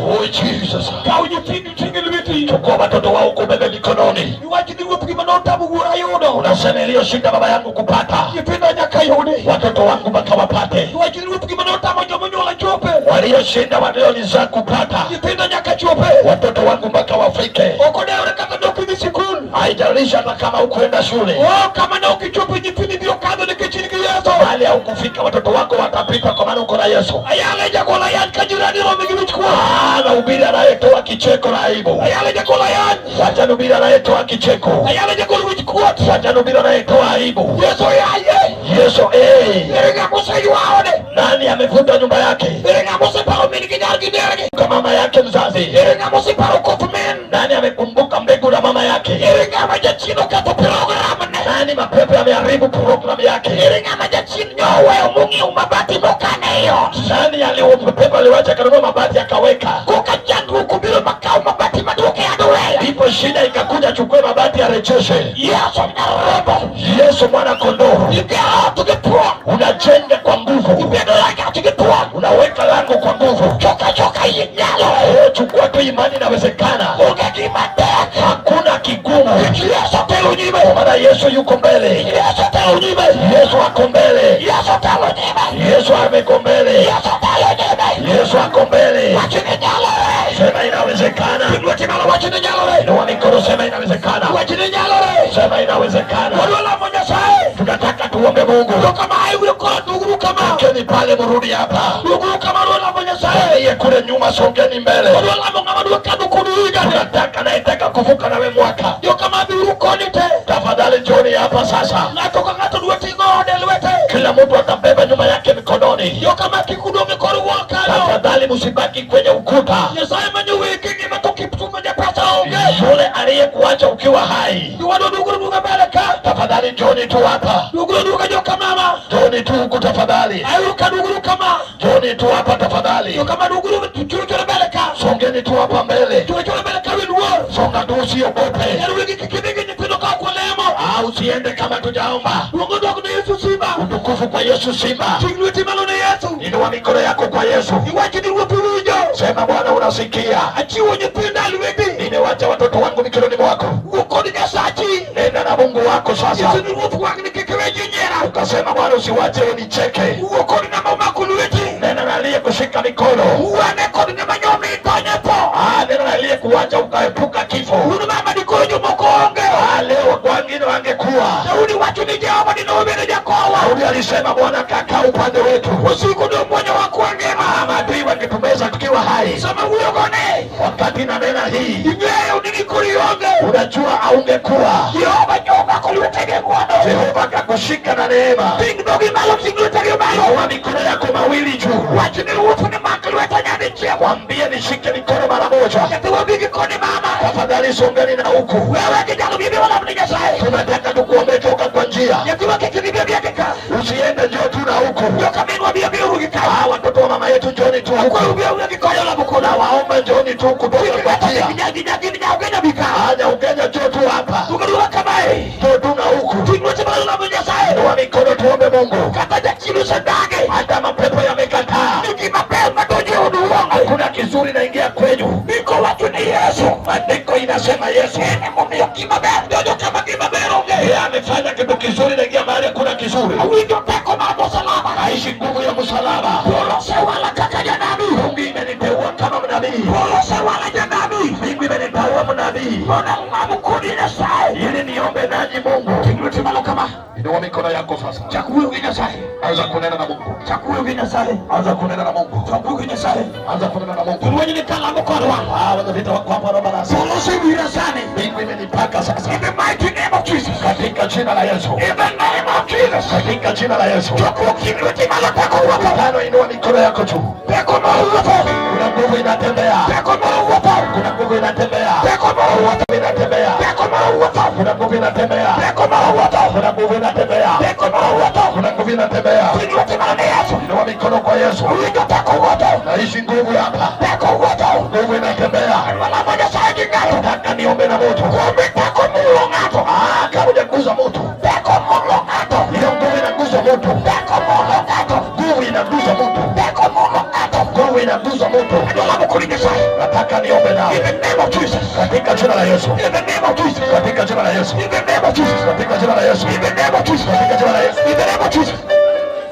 Speaker 1: oh Jesus.
Speaker 2: Kaw nyithindi ting' e lweti.
Speaker 1: Chukua watoto wao kubebe mikononi.
Speaker 2: Iwach ni wuoth gima notamo wuora yudo.
Speaker 1: Unasema iliyoshinda baba yangu kupata,
Speaker 2: Nyithinda nyaka yudi.
Speaker 1: watoto wangu mpaka wapate.
Speaker 2: Iwach ni wuoth gima notamo joma onyuola chope.
Speaker 1: Walioshinda walionizaa kupata,
Speaker 2: Nyithinda nyaka chope.
Speaker 1: watoto wangu mpaka wafike.
Speaker 2: Ok odewre kata ne ok idhi sikul.
Speaker 1: Haijalishi hata kama hukuenda shule,
Speaker 2: Oh, kama ne ok ichopo nyithindi biro kadho nikech in gi Yesu.
Speaker 1: bali haukufika, watoto wako watapita kwa maana uko na Yesu.
Speaker 2: Ayale jagol ayany ka jirani romi gi wich kuot.
Speaker 1: Ah, nahubiri anayetoa kicheko na aibu.
Speaker 2: Ayale jagol ayany.
Speaker 1: Wacha nihubiri anayetoa kicheko,
Speaker 2: Ayale jagol wich kuot.
Speaker 1: wacha nihubiri anayetoa aibu.
Speaker 2: Yesu yaye.
Speaker 1: Yesu eh,
Speaker 2: Ere ng'ama oseywa ode?
Speaker 1: nani amevuta nyumba yake
Speaker 2: Ere ng'ama oseparo min gi nyar gi nergi?
Speaker 1: kama mama yake mzazi?
Speaker 2: Ere ng'ama oseparo koth min?
Speaker 1: Nani amekumbuka mbegu la mama yake?
Speaker 2: Ere ng'ama jachien oketho program ne?
Speaker 1: Nani mapepo yameharibu programu yake?
Speaker 2: Ere ng'ama jachien nyoweyo mong'iewo mabati mokane ei ot?
Speaker 1: Nani alipepo aliwacha akanunua mabati akaweka,
Speaker 2: Koka chandruok obiro makawo mabati maduoke adoweya.
Speaker 1: ipo shida ikakuja, achukue mabati arejeshe.
Speaker 2: Yesu nyarombo.
Speaker 1: Yesu mwana kondoo,
Speaker 2: Igero ot gi thuon.
Speaker 1: unajenga kwa nguvu,
Speaker 2: Ibedo rangach gi thuon.
Speaker 1: unaweka lango kwa nguvu.
Speaker 2: Choka choka yie nyalo.
Speaker 1: Eh, chukua tu imani, inawezekana.
Speaker 2: Onge gima tek.
Speaker 1: Hakuna kigumu,
Speaker 2: Yesu telo nyime.
Speaker 1: kwa maana Yesu yuko mbele.
Speaker 2: Yesu telo nyime.
Speaker 1: Yesu ako mbele,
Speaker 2: Yesu telo nyime.
Speaker 1: Yesu ameko mbele,
Speaker 2: Yesu telo nyime.
Speaker 1: Yesu ako mbele.
Speaker 2: Wach ni nyalore.
Speaker 1: Sema inawezekana.
Speaker 2: Lweti malo wach ni nyalore.
Speaker 1: Inua mikono, sema inawezekana.
Speaker 2: Wach ni nyalore.
Speaker 1: Sema inawezekana.
Speaker 2: Wadwa lamo Nyasaye.
Speaker 1: Tunataka tuombe Mungu.
Speaker 2: To kama aiwiro koro duguru kama.
Speaker 1: Tokeni pale murudi hapa.
Speaker 2: Duguru kama wadwa lamo Nyasaye.
Speaker 1: Iye kule nyuma, songeni mbele.
Speaker 2: Wadwa lamo ng'ama dwa kadho kudu higani.
Speaker 1: Tunataka anayetaka kuvuka nawe mwaka,
Speaker 2: Jo kama biuru koni te.
Speaker 1: tafadhali njoni hapa sasa.
Speaker 2: Ng'ato ka ng'ato dwa ting'o ode lwete.
Speaker 1: Kila mtu atabeba nyuma yake mikononi.
Speaker 2: Jo kama kik udong' e kor wuok kanyo.
Speaker 1: Tafadhali msibaki kwenye ukuta.
Speaker 2: Nyasaye manyo weke ngima to kiptumo ja pesa onge.
Speaker 1: Yule aliye Aliyekuacha ukiwa hai,
Speaker 2: Jowadwa duguru duga mbele ka.
Speaker 1: tafadhali njoni tu hapa,
Speaker 2: Duguru duga joka mama.
Speaker 1: njoni tu huku tafadhali,
Speaker 2: Ayuru ka duguru kama.
Speaker 1: njoni tu hapa tafadhali,
Speaker 2: Joka ma duguru churu churu mbele ka.
Speaker 1: songeni tu hapa mbele,
Speaker 2: Churu churu mbele ka wiluor.
Speaker 1: songa tu, usiogope.
Speaker 2: Yaani wigi kikibigi nyithindo ka ok walemo.
Speaker 1: Ah, usiende kama tujaomba.
Speaker 2: Duogo dok ne Yesu simba.
Speaker 1: Utukufu kwa Yesu simba.
Speaker 2: Ting' lweti malo ne Yesu.
Speaker 1: Inua mikono yako kwa Yesu,
Speaker 2: Iwachi ni Ruoth iwinjo.
Speaker 1: sema Bwana, unasikia.
Speaker 2: Achiwo nyithinda e lweti.
Speaker 1: Nimewacha watoto wangu mikononi mwako,
Speaker 2: Wuo kod Nyasachi.
Speaker 1: nenda na Mungu wako sasa.
Speaker 2: Yesu ni Ruoth wang'ni kik iwe ji nyiera.
Speaker 1: Ukasema Bwana, usiwache unicheke.
Speaker 2: Wuo kod ng'ama omako lweti.
Speaker 1: Nena na aliyekushika mikono.
Speaker 2: Wuo ane kod ng'ama nyomi itonye tho.
Speaker 1: Ah, nena na aliyekuacha ukaepuka kifo.
Speaker 2: Un mama dikoro jomoko onge.
Speaker 1: Ah, leo wengine wangekuwa.
Speaker 2: Daudi wacho ni Jehova dinobedo jakowa.
Speaker 1: Daudi alisema Bwana kakaa upande wetu.
Speaker 2: Usiku ndio mmoja wa kuwa ngima.
Speaker 1: Ah, maadui wangetumeza tukiwa hai.
Speaker 2: Sama wuoyo gone.
Speaker 1: Wakati na nena hii,
Speaker 2: Ing'eyo ni dikoro onge.
Speaker 1: unajua aungekuwa.
Speaker 2: Jehova nyomako lwetege ng'wono.
Speaker 1: Jehova akakushika na neema.
Speaker 2: Ting' dhogi malo, ting' lwetegi malo.
Speaker 1: Inua mikono yako mawili juu,
Speaker 2: Wach ni Ruoth ni mak lweta nyadichiel.
Speaker 1: mwambie nishike mikono mara moja.
Speaker 2: Nyathiwa bi gi koni mama.
Speaker 1: Tafadhali songeni na huku,
Speaker 2: Wewe kijana bibi wala ni Nyasaye.
Speaker 1: tunataka tukuombe toka kwa njia,
Speaker 2: Nyathiwa kik ibi bi ka.
Speaker 1: usiende njoo tu na huku.
Speaker 2: Joka minwa bi bi gi ka.
Speaker 1: Ah, watoto wa mama yetu njoni tu huku,
Speaker 2: Akwayo bi gi koyo la bukola.
Speaker 1: nawaomba njoni tu huku toka kwa njia.
Speaker 2: Nyagi nyagi nyagi bi ka.
Speaker 1: Aja Ugenya, njoo tu hapa,
Speaker 2: Tukaduwa kamae.
Speaker 1: njoo tu na huku.
Speaker 2: Ting' lweti malo la Nyasaye.
Speaker 1: Inua mikono tuombe Mungu.
Speaker 2: Kata jachien osedagi.
Speaker 1: Hata mapepo yamekataa,
Speaker 2: Ni gima ber madonjo e od uonge.
Speaker 1: hakuna kizuri naingia kwenyu.
Speaker 2: Ndiko wacho ni Yesu.
Speaker 1: Maandiko inasema Yesu
Speaker 2: En emomiyo gima ber donjo kama gima ber onge.
Speaker 1: yeye amefanya kitu kizuri, naingia mahali hakuna kizuri.
Speaker 2: Awinjo teko mar msalaba.
Speaker 1: Naishi nguvu ya msalaba.
Speaker 2: Polo osewala kaka janabi.
Speaker 1: Mungu imeniteua kama mnabii,
Speaker 2: Polo osewala janabi.
Speaker 1: mbingu imeniteua mnabii
Speaker 2: Mondo alam kodi Nyasaye.
Speaker 1: ili niombe nanyi Mungu.
Speaker 2: Ting' lweti malo kama.
Speaker 1: Inua mikono yako sasa,
Speaker 2: Chak wuoyo gi Nyasaye.
Speaker 1: anza kunena na Mungu,
Speaker 2: Chak wuoyo gi Nyasaye.
Speaker 1: anza kunena na Mungu,
Speaker 2: Chak wuoyo gi Nyasaye.
Speaker 1: anza kunena na Mungu.
Speaker 2: Jolweny ni kalamo kodwa.
Speaker 1: Ah, wanavita wako hapa na barasa.
Speaker 2: Polo osewira sani.
Speaker 1: Mbingu imenipaka sasa
Speaker 2: In the mighty name of Jesus.
Speaker 1: katika jina la Yesu,
Speaker 2: In the name of Jesus.
Speaker 1: katika jina la Yesu.
Speaker 2: Chokruok ting' lweti malo teko wuotho.
Speaker 1: Tano, inua mikono yako juu.
Speaker 2: Teko moro wuotho.
Speaker 1: Kuna nguvu inatembea,
Speaker 2: Teko moro wuotho.
Speaker 1: kuna nguvu inatembea,
Speaker 2: Teko moro wuotho.
Speaker 1: inatembea,
Speaker 2: Teko moro wuotho.
Speaker 1: kuna nguvu inatembea,
Speaker 2: Teko moro wuotho.
Speaker 1: kuna nguvu inatembea,
Speaker 2: Teko moro wuotho.
Speaker 1: kuna nguvu inatembea.
Speaker 2: Ting' lweti malo ne Yesu.
Speaker 1: Inua mikono kwa Yesu.
Speaker 2: Awinjo teko wuotho.
Speaker 1: Naishi nguvu hapa,
Speaker 2: Teko wuotho.
Speaker 1: nguvu inatembea.
Speaker 2: Walamo Nyasaye gi ng'ato.
Speaker 1: Nataka niombe na moto.
Speaker 2: Kuome teko mulo ng'ato.
Speaker 1: Ah, kama hujagusa moto,
Speaker 2: Teko mulo ng'ato.
Speaker 1: hiyo nguvu inagusa moto,
Speaker 2: Teko mulo ng'ato.
Speaker 1: nguvu inagusa moto,
Speaker 2: Teko mulo ng'ato.
Speaker 1: nguvu inagusa moto.
Speaker 2: Adwa lamo kodi Nyasaye.
Speaker 1: Nataka niombe
Speaker 2: In
Speaker 1: nawe
Speaker 2: the name of Jesus.
Speaker 1: katika jina la Yesu,
Speaker 2: In the name of Jesus.
Speaker 1: katika jina la Yesu,
Speaker 2: In the name of Jesus.
Speaker 1: katika jina la Yesu,
Speaker 2: In the name of Jesus.
Speaker 1: katika jina la Yesu,
Speaker 2: In the name of Jesus.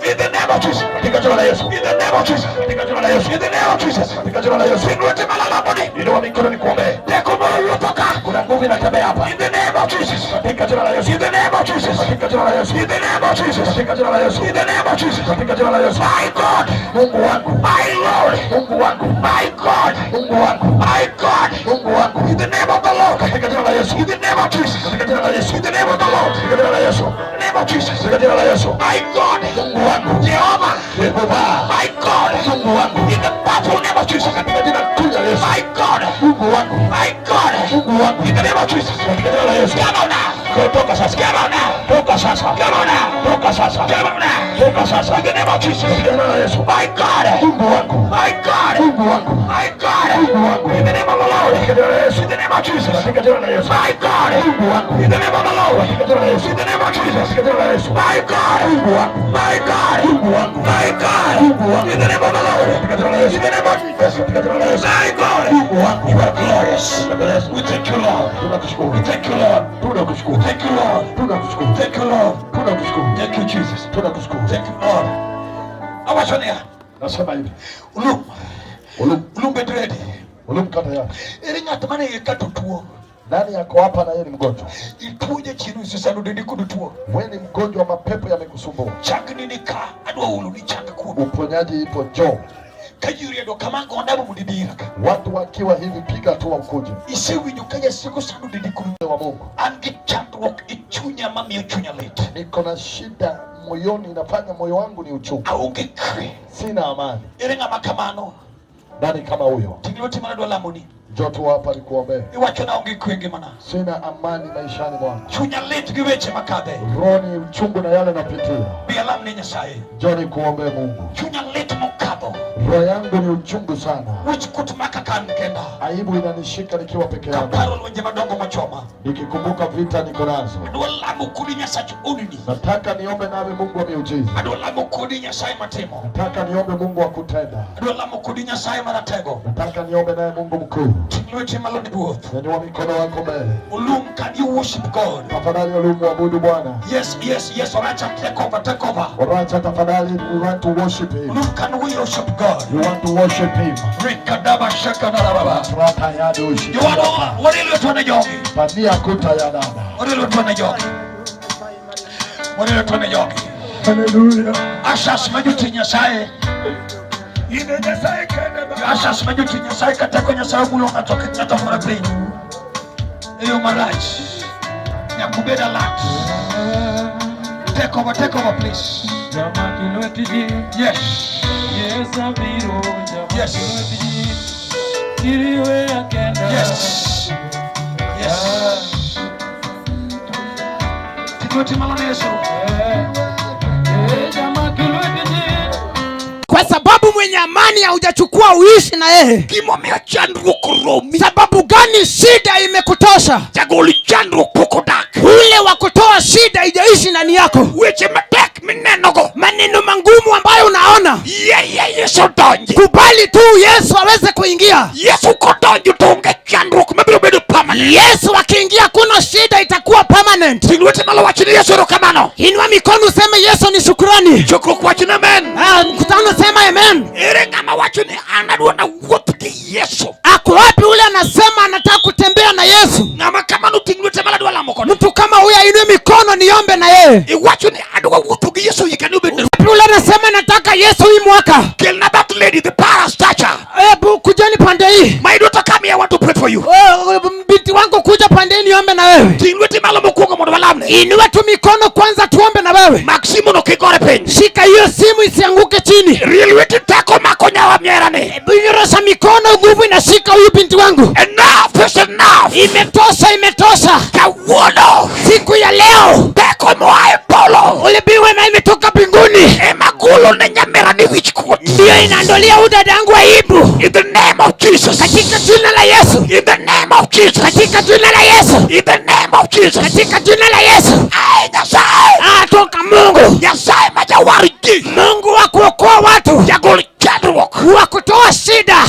Speaker 2: In the name of Jesus.
Speaker 1: katika jina la Yesu,
Speaker 2: In the name of Jesus.
Speaker 1: katika jina la Yesu,
Speaker 2: In the name of Jesus.
Speaker 1: katika jina la Yesu.
Speaker 2: Ting' lweti malo lamoni.
Speaker 1: Inua mikono nikuombee.
Speaker 2: Teko moro wuotho ka.
Speaker 1: Kuna nguvu inatembea hapa
Speaker 2: In the name of Jesus.
Speaker 1: katika jina la Yesu,
Speaker 2: In the name of Jesus.
Speaker 1: katika jina la Yesu,
Speaker 2: In the name of Jesus.
Speaker 1: katika jina la Yesu,
Speaker 2: In the name of Jesus.
Speaker 1: katika jina la Yesu.
Speaker 2: My God.
Speaker 1: Mungu wangu,
Speaker 2: My Lord.
Speaker 1: Mungu wangu,
Speaker 2: My God.
Speaker 1: Mungu wangu,
Speaker 2: My God.
Speaker 1: Mungu wangu,
Speaker 2: In the name of the Lord.
Speaker 1: katika jina la Yesu,
Speaker 2: In the name of Jesus.
Speaker 1: katika jina la Yesu,
Speaker 2: In the name of the Lord.
Speaker 1: katika jina la Yesu,
Speaker 2: In the name of Jesus.
Speaker 1: katika jina la Yesu.
Speaker 2: My God.
Speaker 1: Mungu wangu,
Speaker 2: Jehovah.
Speaker 1: Yehova,
Speaker 2: My God.
Speaker 1: Mungu wangu,
Speaker 2: In the powerful name of Jesus.
Speaker 1: katika jina kuu la Yesu,
Speaker 2: My God.
Speaker 1: Mungu wangu,
Speaker 2: My God.
Speaker 1: Mungu wangu,
Speaker 2: In the name of Jesus.
Speaker 1: katika jina la Yesu.
Speaker 2: Come on now.
Speaker 1: Toka sasa,
Speaker 2: Come on now.
Speaker 1: toka sasa,
Speaker 2: Come on now.
Speaker 1: toka sasa,
Speaker 2: Come on now.
Speaker 1: toka sasa,
Speaker 2: In the name of Jesus.
Speaker 1: katika jina la Yesu.
Speaker 2: My God.
Speaker 1: Mungu wangu,
Speaker 2: My God.
Speaker 1: Mungu wangu,
Speaker 2: My God.
Speaker 1: Mungu wangu,
Speaker 2: In the name of the Lord.
Speaker 1: katika jina la Yesu,
Speaker 2: In the name of Jesus.
Speaker 1: katika jina la Yesu.
Speaker 2: My God.
Speaker 1: Mungu wangu,
Speaker 2: In the name of the Lord.
Speaker 1: katika jina la Yesu,
Speaker 2: In the name of Jesus.
Speaker 1: katika jina la Yesu.
Speaker 2: My God.
Speaker 1: Mungu wangu,
Speaker 2: My God.
Speaker 1: Mungu wangu,
Speaker 2: My God.
Speaker 1: Mungu wangu,
Speaker 2: In the name of the Lord.
Speaker 1: katika jina la Yesu,
Speaker 2: In the name of Jesus.
Speaker 1: katika jina la Yesu.
Speaker 2: My God.
Speaker 1: Mungu wangu,
Speaker 2: You are glorious.
Speaker 1: Tunakushukuru.
Speaker 2: We thank you, Lord.
Speaker 1: Tunakushukuru.
Speaker 2: We thank you, Lord.
Speaker 1: Tunakushukuru.
Speaker 2: Thank you, Lord.
Speaker 1: Tunakushukuru.
Speaker 2: Thank you, Lord.
Speaker 1: Tunakushukuru.
Speaker 2: Thank you, Jesus.
Speaker 1: Tunakushukuru.
Speaker 2: Thank you, Lord. Awacho niya.
Speaker 1: Nasema hivi.
Speaker 2: Ulum.
Speaker 1: Ulum,
Speaker 2: Ulum bed ready.
Speaker 1: ulum kaa tayari.
Speaker 2: Ere ng'at mane iye ka to tuo.
Speaker 1: Nani yako hapa na yeye ni mgonjwa?
Speaker 2: Ituo jachien osesando dendi kod tuo.
Speaker 1: Wewe ni mgonjwa, mapepo yamekusumbua.
Speaker 2: Changni ni ka. Adwa olo ni chang kuomi.
Speaker 1: Uponyaji ipo, njoo.
Speaker 2: Ka ji oriedo kama gonda mondo idira ka.
Speaker 1: Watu wakiwa hivi, piga hatua ukuje.
Speaker 2: Isewinjo ka jasiko sando dendi kod
Speaker 1: Wa Mungu,
Speaker 2: an gi chandruok e chunya mamiyo chunya lit.
Speaker 1: niko na shida moyoni, inafanya moyo wangu ni uchungu,
Speaker 2: Aonge kwe.
Speaker 1: sina amani.
Speaker 2: Ere ng'ama kamano?
Speaker 1: Nani kama huyo?
Speaker 2: Ting' lweti mana adwa lamoni.
Speaker 1: Njoo tu hapa nikuombee.
Speaker 2: Iwacho na onge kwe ngimana.
Speaker 1: Sina amani maishani mwangu.
Speaker 2: Chunya lit gi weche makadhe.
Speaker 1: Roho ni uchungu na yale napitia.
Speaker 2: Bi alamni Nyasaye.
Speaker 1: Njoo nikuombee Mungu.
Speaker 2: Chunya lit mokadho.
Speaker 1: Roho yangu ni uchungu sana.
Speaker 2: Wich kuot maka ka an kenda.
Speaker 1: Aibu inanishika nikiwa peke yangu.
Speaker 2: Kaparo lwenje madongo mochoma.
Speaker 1: Nikikumbuka vita niko nazo.
Speaker 2: Adwa lamo kodi Nyasach honni.
Speaker 1: Nataka niombe nawe Mungu wa miujiza.
Speaker 2: Adwa lamo kodi Nyasaye matimo.
Speaker 1: Nataka niombe Mungu wa kutenda.
Speaker 2: Adwa lamo kodi Nyasaye maratego.
Speaker 1: Nataka niombe naye Mungu mkuu.
Speaker 2: Ting' lweti malo ni Ruoth.
Speaker 1: Nyanyua mikono yako mbele.
Speaker 2: Olum, can you worship God?
Speaker 1: Tafadhali Olum, muabudu Bwana.
Speaker 2: Yes. Oracha, take over, take over.
Speaker 1: Oracha, tafadhali, we want to worship him.
Speaker 2: Olum, can we worship God?
Speaker 1: We want to worship him.
Speaker 2: Rikadaba shakanarababa.
Speaker 1: Rata yadushi.
Speaker 2: Jowadwa, wadhi lwetwa ne jogi.
Speaker 1: Pania kuta ya dada.
Speaker 2: Wadhi lwetwa ne jogi. Wadhi lwetwa ne jogi.
Speaker 1: Hallelujah.
Speaker 2: Asas ma jotich Nyasaye.
Speaker 1: Ine Nyasaye kende ba.
Speaker 2: Asas ma jotich Nyasaye ka teko Nyasaye omulo ng'ato ng'ato moro piny. E yo marach. Nyaka ubed alert. Take over, take over, please.
Speaker 3: Jamaki lwet ji,
Speaker 2: Yes.
Speaker 3: Yesu abiro, jamaki
Speaker 2: Yes.
Speaker 3: lwet ji, kiriweya kenda.
Speaker 2: Yes. Ting' lweti malo ne Yesu.
Speaker 3: Eh, jamaki lwet ji.
Speaker 4: Kwa sababu mwenye amani haujachukua uishi na yeye.
Speaker 2: Gimomiyo chandruok oromi.
Speaker 4: Sababu gani shida imekutosha?
Speaker 2: Jagol chandruok pok odak.
Speaker 4: Ule wa kutoa shida haijaishi ndani yako.
Speaker 2: Weche matek minenogo.
Speaker 4: Maneno mangumu ambayo unaona,
Speaker 2: Yie Yesu donji.
Speaker 4: kubali tu Yesu aweze kuingia.
Speaker 2: Yesu kodonjo to onge chandruok mabiro bedo permanent.
Speaker 4: Yesu akiingia, kuna shida itakuwa permanent.
Speaker 2: Ting' lweti malo wach ni Yesu erokamano.
Speaker 4: Inua mikono useme Yesu ni shukrani.
Speaker 2: Chokruok wach ni amen.
Speaker 4: Ah, mkutano sema amen.
Speaker 2: Ere ng'ama wacho ni an adwa nawuoth gi Yesu.
Speaker 4: Ako wapi ule anasema anataka kutembea na Yesu?
Speaker 2: Ng'ama kamano ting' lwete malo adwa lamo kode.
Speaker 4: Mtu kama huyu ainue mikono niombe na yeye.
Speaker 2: Iwacho ni adwa wuotho gi Yesu higani obed
Speaker 4: Wapi ule anasema nataka Yesu hii mwaka?
Speaker 2: Kelna that lady the parastacha.
Speaker 4: Hebu kujeni pande hii.
Speaker 2: My daughter, come here, I want to pray for you.
Speaker 4: Oh, binti wangu kuja pande hii niombe na wewe.
Speaker 2: Ting' lweti malo mokwongo mondo walamne.
Speaker 4: Inua tu mikono kwanza tuombe na wewe.
Speaker 2: Mak simu no kik gore piny.
Speaker 4: Shika hiyo simu isianguke chini.
Speaker 2: Rie lweti teko mako nyawa mierani.
Speaker 4: Hebu nyorosha mikono, nguvu inashika huyu binti wangu.
Speaker 2: Enough is enough.
Speaker 4: Imetosha, imetosha.
Speaker 2: Kawuono
Speaker 4: Siku ya leo
Speaker 2: teko moa e polo
Speaker 4: ulibiwe na imetoka mbinguni,
Speaker 2: ema golo ne nyamerani wich kuot.
Speaker 4: ndiyo inaondolea huyu dadangu aibu
Speaker 2: In the name of Jesus.
Speaker 4: katika jina la Yesu,
Speaker 2: In the name of Jesus.
Speaker 4: katika jina la Yesu,
Speaker 2: In the name of Jesus.
Speaker 4: katika jina la Yesu.
Speaker 2: Ai Nyasaye.
Speaker 4: Ah, toka Mungu,
Speaker 2: Nyasaye ma jawar ji.
Speaker 4: Mungu wa kuokoa watu,
Speaker 2: Jagol chandruok.
Speaker 4: wa kutoa shida.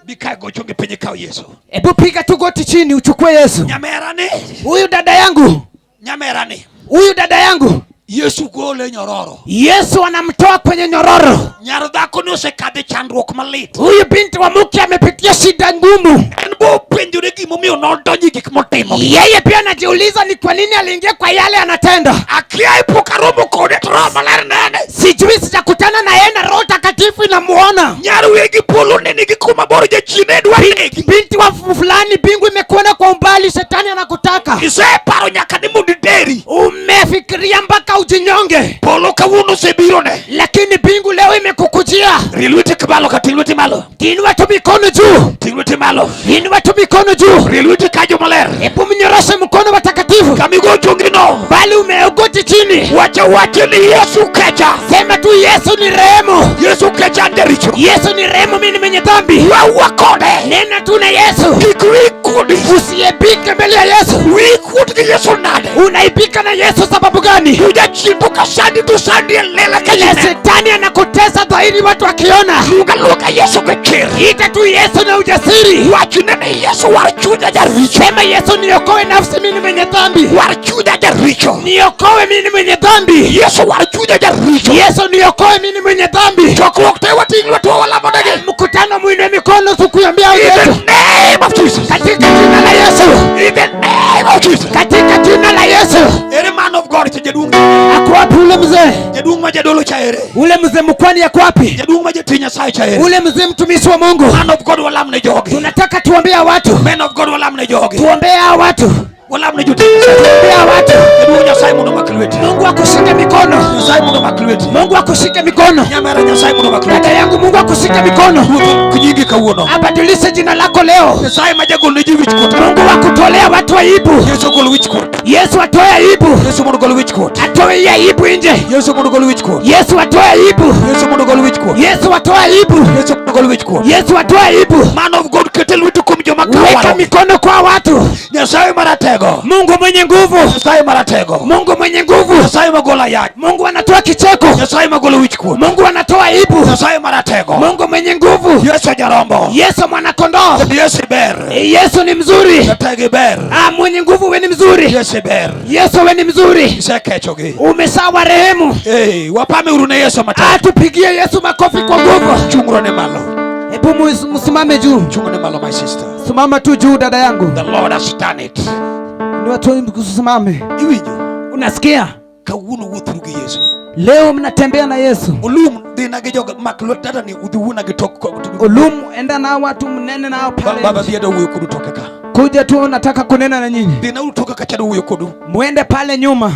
Speaker 2: Bi kae go chonge piny ikaw Yesu.
Speaker 4: Hebu piga tu goti chini uchukue Yesu.
Speaker 2: Nyamerani.
Speaker 4: Huyu dada yangu,
Speaker 2: Nyamerani.
Speaker 4: huyu dada yangu,
Speaker 2: Yesu gole nyororo.
Speaker 4: Yesu anamtoa kwenye nyororo.
Speaker 2: Nyar dhako ni osekadhe chandruok malit.
Speaker 4: Huyu binti wa mke amepitia shida ngumu.
Speaker 2: En bo openjore gimomiyo nodonjo e gik motimo.
Speaker 4: Yeye pia anajiuliza ni kwa nini aliingia kwa yale anatenda.
Speaker 2: Akia pok aromo kode to Roho Maler nene.
Speaker 4: Sijui, sijakutana na yeye na Roho Takatifu inamuona.
Speaker 2: Nyar wegi polo ne nigi kuma bor jachien ne dwa negi.
Speaker 4: Binti wa fulani, mbingu imekuona kwa umbali, shetani anakutaka.
Speaker 2: Iseparo nyaka ni mondo ideri.
Speaker 4: Umefikiria mpaka ujinyonge,
Speaker 2: Polo kawuono osebirone.
Speaker 4: lakini mbingu leo imekukujia.
Speaker 2: Rie lweti malo ka ting' lweti malo.
Speaker 4: Inua tu mikono juu,
Speaker 2: Ting' lweti malo.
Speaker 4: inua tu mikono juu.
Speaker 2: Rie lweti ka jomaler.
Speaker 4: Hebu mnyoroshe mkono watakatifu,
Speaker 2: Kamigo chongino.
Speaker 4: bali umeogoti chini.
Speaker 2: Wacha wache ni Yesu kecha.
Speaker 4: Sema tu Yesu ni rehemu,
Speaker 2: Yesu kecha an jaricho.
Speaker 4: Yesu ni rehemu, mimi ni mwenye dhambi.
Speaker 2: Wewa kode.
Speaker 4: Nena tu na Yesu,
Speaker 2: Kik wikuodi.
Speaker 4: usiepike mbele ya Yesu.
Speaker 2: Wikuot gi Yesu nade?
Speaker 4: Unaipika na Yesu sababu gani?
Speaker 2: To jachien to ka sandi to sandi e lela ka
Speaker 4: Na
Speaker 2: ji neno.
Speaker 4: shetani anakutesa dhahiri, watu wakiona.
Speaker 2: Luong aluonga Yesu gi chir.
Speaker 4: Ita tu Yesu na ujasiri,
Speaker 2: Wachne ni Yesu war chunya jaricho.
Speaker 4: sema Yesu, niokoe nafsi, mimi ni mwenye dhambi,
Speaker 2: War chunya jaricho.
Speaker 4: niokoe mimi ni mwenye dhambi.
Speaker 2: Yesu war chunya jaricho.
Speaker 4: Yesu, niokoe mimi ni mwenye dhambi.
Speaker 2: Chokruok te wating' lwetwa walamo negi.
Speaker 4: Mkutano, mwinue mikono tukuambia
Speaker 2: In the
Speaker 4: Yesu
Speaker 2: name of Jesus.
Speaker 4: katika jina la Yesu,
Speaker 2: In the name of Jesus.
Speaker 4: katika jina la Yesu.
Speaker 2: Ere man of God cha jaduong'.
Speaker 4: Ako wapi ule mzee?
Speaker 2: Jaduong' ma jadolo cha ere.
Speaker 4: Ule mzee mkwani ako wapi?
Speaker 2: Jaduong' ma jatich Nyasaye cha ere.
Speaker 4: Ule mzee mtumishi wa Mungu.
Speaker 2: Man of God walam ne jogi.
Speaker 4: Tunataka tuombea watu,
Speaker 2: Men of God walam ne jogi.
Speaker 4: tuombea hawa watu.
Speaker 2: Walam Walam ne jotich.
Speaker 4: Ombea watu.
Speaker 2: Jaduong' Nyasaye mondo omak lweti.
Speaker 4: Mungu akushike mikono.
Speaker 2: Nyasaye mondo omak lweti.
Speaker 4: Mungu akushike mikono.
Speaker 2: Nyamera Nyasaye mondo omak
Speaker 4: Dada
Speaker 2: lweti.
Speaker 4: yangu, Mungu akushike mikono,
Speaker 2: Ruoth ok nyingi kawuono.
Speaker 4: abadilishe jina lako leo.
Speaker 2: Nyasaye ma jagol ne ji wich kuot.
Speaker 4: Mungu wa kutolea watu aibu.
Speaker 2: Yesu ogol wich kuot.
Speaker 4: Yesu atoe aibu,
Speaker 2: Yesu mondo ogol wich kuot.
Speaker 4: atoe hii aibu nje.
Speaker 2: Yesu mondo ogol wich kuot.
Speaker 4: Yesu atoe aibu,
Speaker 2: Yesu mondo ogol wich kuot.
Speaker 4: Yesu atoe aibu,
Speaker 2: Yesu mondo ogol wich kuot.
Speaker 4: Yesu atoe aibu.
Speaker 2: Man of God kete lweti kuom joma
Speaker 4: Weka
Speaker 2: kawaro.
Speaker 4: mikono kwa watu.
Speaker 2: Nyasaye maratego.
Speaker 4: Mungu mwenye nguvu,
Speaker 2: Nyasaye maratego.
Speaker 4: Mungu mwenye nguvu,
Speaker 2: Nyasaye magolo ayach.
Speaker 4: Mungu anatoa kicheko,
Speaker 2: Nyasaye magolo wich kuot.
Speaker 4: Mungu anatoa aibu,
Speaker 2: Nyasaye maratego.
Speaker 4: Mungu mwenye nguvu,
Speaker 2: Yesu jarombo.
Speaker 4: Yesu mwanakondoo,
Speaker 2: Yesu ber.
Speaker 4: Yesu ni mzuri.
Speaker 2: Jatego ber.
Speaker 4: Ah, mwenye nguvu, we ni mzuri.
Speaker 2: Yesu ber.
Speaker 4: Yesu we ni mzuri,
Speaker 2: Isekechogi.
Speaker 4: umesawa rehemu.
Speaker 2: Hey, wapame uru ne Yesu matek.
Speaker 4: Ah, tupigie Yesu makofi kwa nguvu.
Speaker 2: Chungro ne malo.
Speaker 4: Hebu msimame juu,
Speaker 2: Chungro ne malo my sister.
Speaker 4: simama tu juu dada yangu,
Speaker 2: The Lord has done it.
Speaker 4: ni watu msimame.
Speaker 2: Iwinjo.
Speaker 4: Unasikia?
Speaker 2: Kawuono wuothuru gi Yesu.
Speaker 4: Leo mnatembea na Yesu.
Speaker 2: Olum dhina gi joga mak lwet dada ni udhi wuona gi tok
Speaker 4: Olum, enda nao watu mnene nao pale.
Speaker 2: Baba dhi adwa wuoyo kodu toke ka.
Speaker 4: Kuja tu nataka kunena na nyinyi,
Speaker 2: Dhina uru toke ka chado wuoyo kodu.
Speaker 4: muende pale nyuma.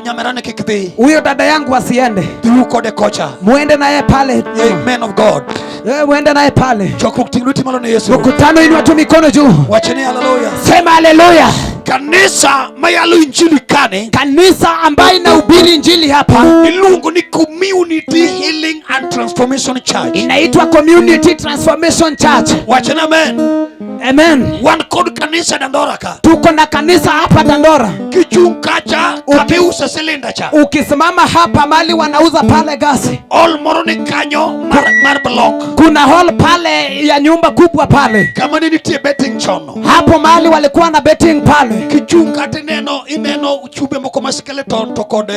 Speaker 2: Nyamerane kik dhi.
Speaker 4: Huyo dada yangu asiende,
Speaker 2: Dhiuru kode kocha.
Speaker 4: muende naye pale
Speaker 2: Hey,
Speaker 4: nyuma.
Speaker 2: man of God.
Speaker 4: Muende naye pale.
Speaker 2: Chokruok ting' lweti malo ne Yesu.
Speaker 4: Mkutano, inua tu mikono juu,
Speaker 2: Wachne haleluya.
Speaker 4: sema haleluya.
Speaker 2: Kanisa mayalo injili kani
Speaker 4: Kanisa ambayo inahubiri injili hapa
Speaker 2: iluongo ni Community Healing and Transformation Church.
Speaker 4: inaitwa Community Transformation Church.
Speaker 2: Wachne amen.
Speaker 4: Amen.
Speaker 2: Wan kod kanisa Dandora ka.
Speaker 4: Tuko na kanisa hapa Dandora.
Speaker 2: Kichung' kacha kamiuse silinda cha.
Speaker 4: Ukisimama hapa mali wanauza pale gasi,
Speaker 2: Hall moro ni kanyo mar block.
Speaker 4: kuna hall pale ya nyumba kubwa pale,
Speaker 2: Kama ne nitie betting chon.
Speaker 4: hapo mahali walikuwa na betting pale.
Speaker 2: Kichung' kata ineno chumbe moko ma skeleton to kod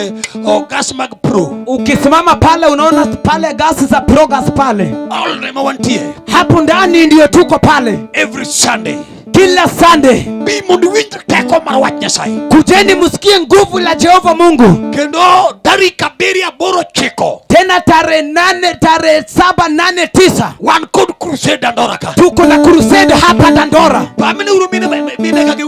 Speaker 2: gas mag pro.
Speaker 4: Ukisimama pale unaona pale gasi za progas pale,
Speaker 2: Hall ema wantie
Speaker 4: hapo ndani ndio tuko pale
Speaker 2: every Sunday.
Speaker 4: kila Sunday.
Speaker 2: Bi mondo iwinj teko mar wach Nyasaye.
Speaker 4: Kujeni msikie nguvu la Jehova Mungu.
Speaker 2: Kendo tarik 7 8 9
Speaker 4: Tena tarehe 8, tarehe 7, 8, 9
Speaker 2: wan kod crusade Dandora ka.
Speaker 4: tuko na crusade hapa Dandora.
Speaker 2: Pamene uru mine ka gi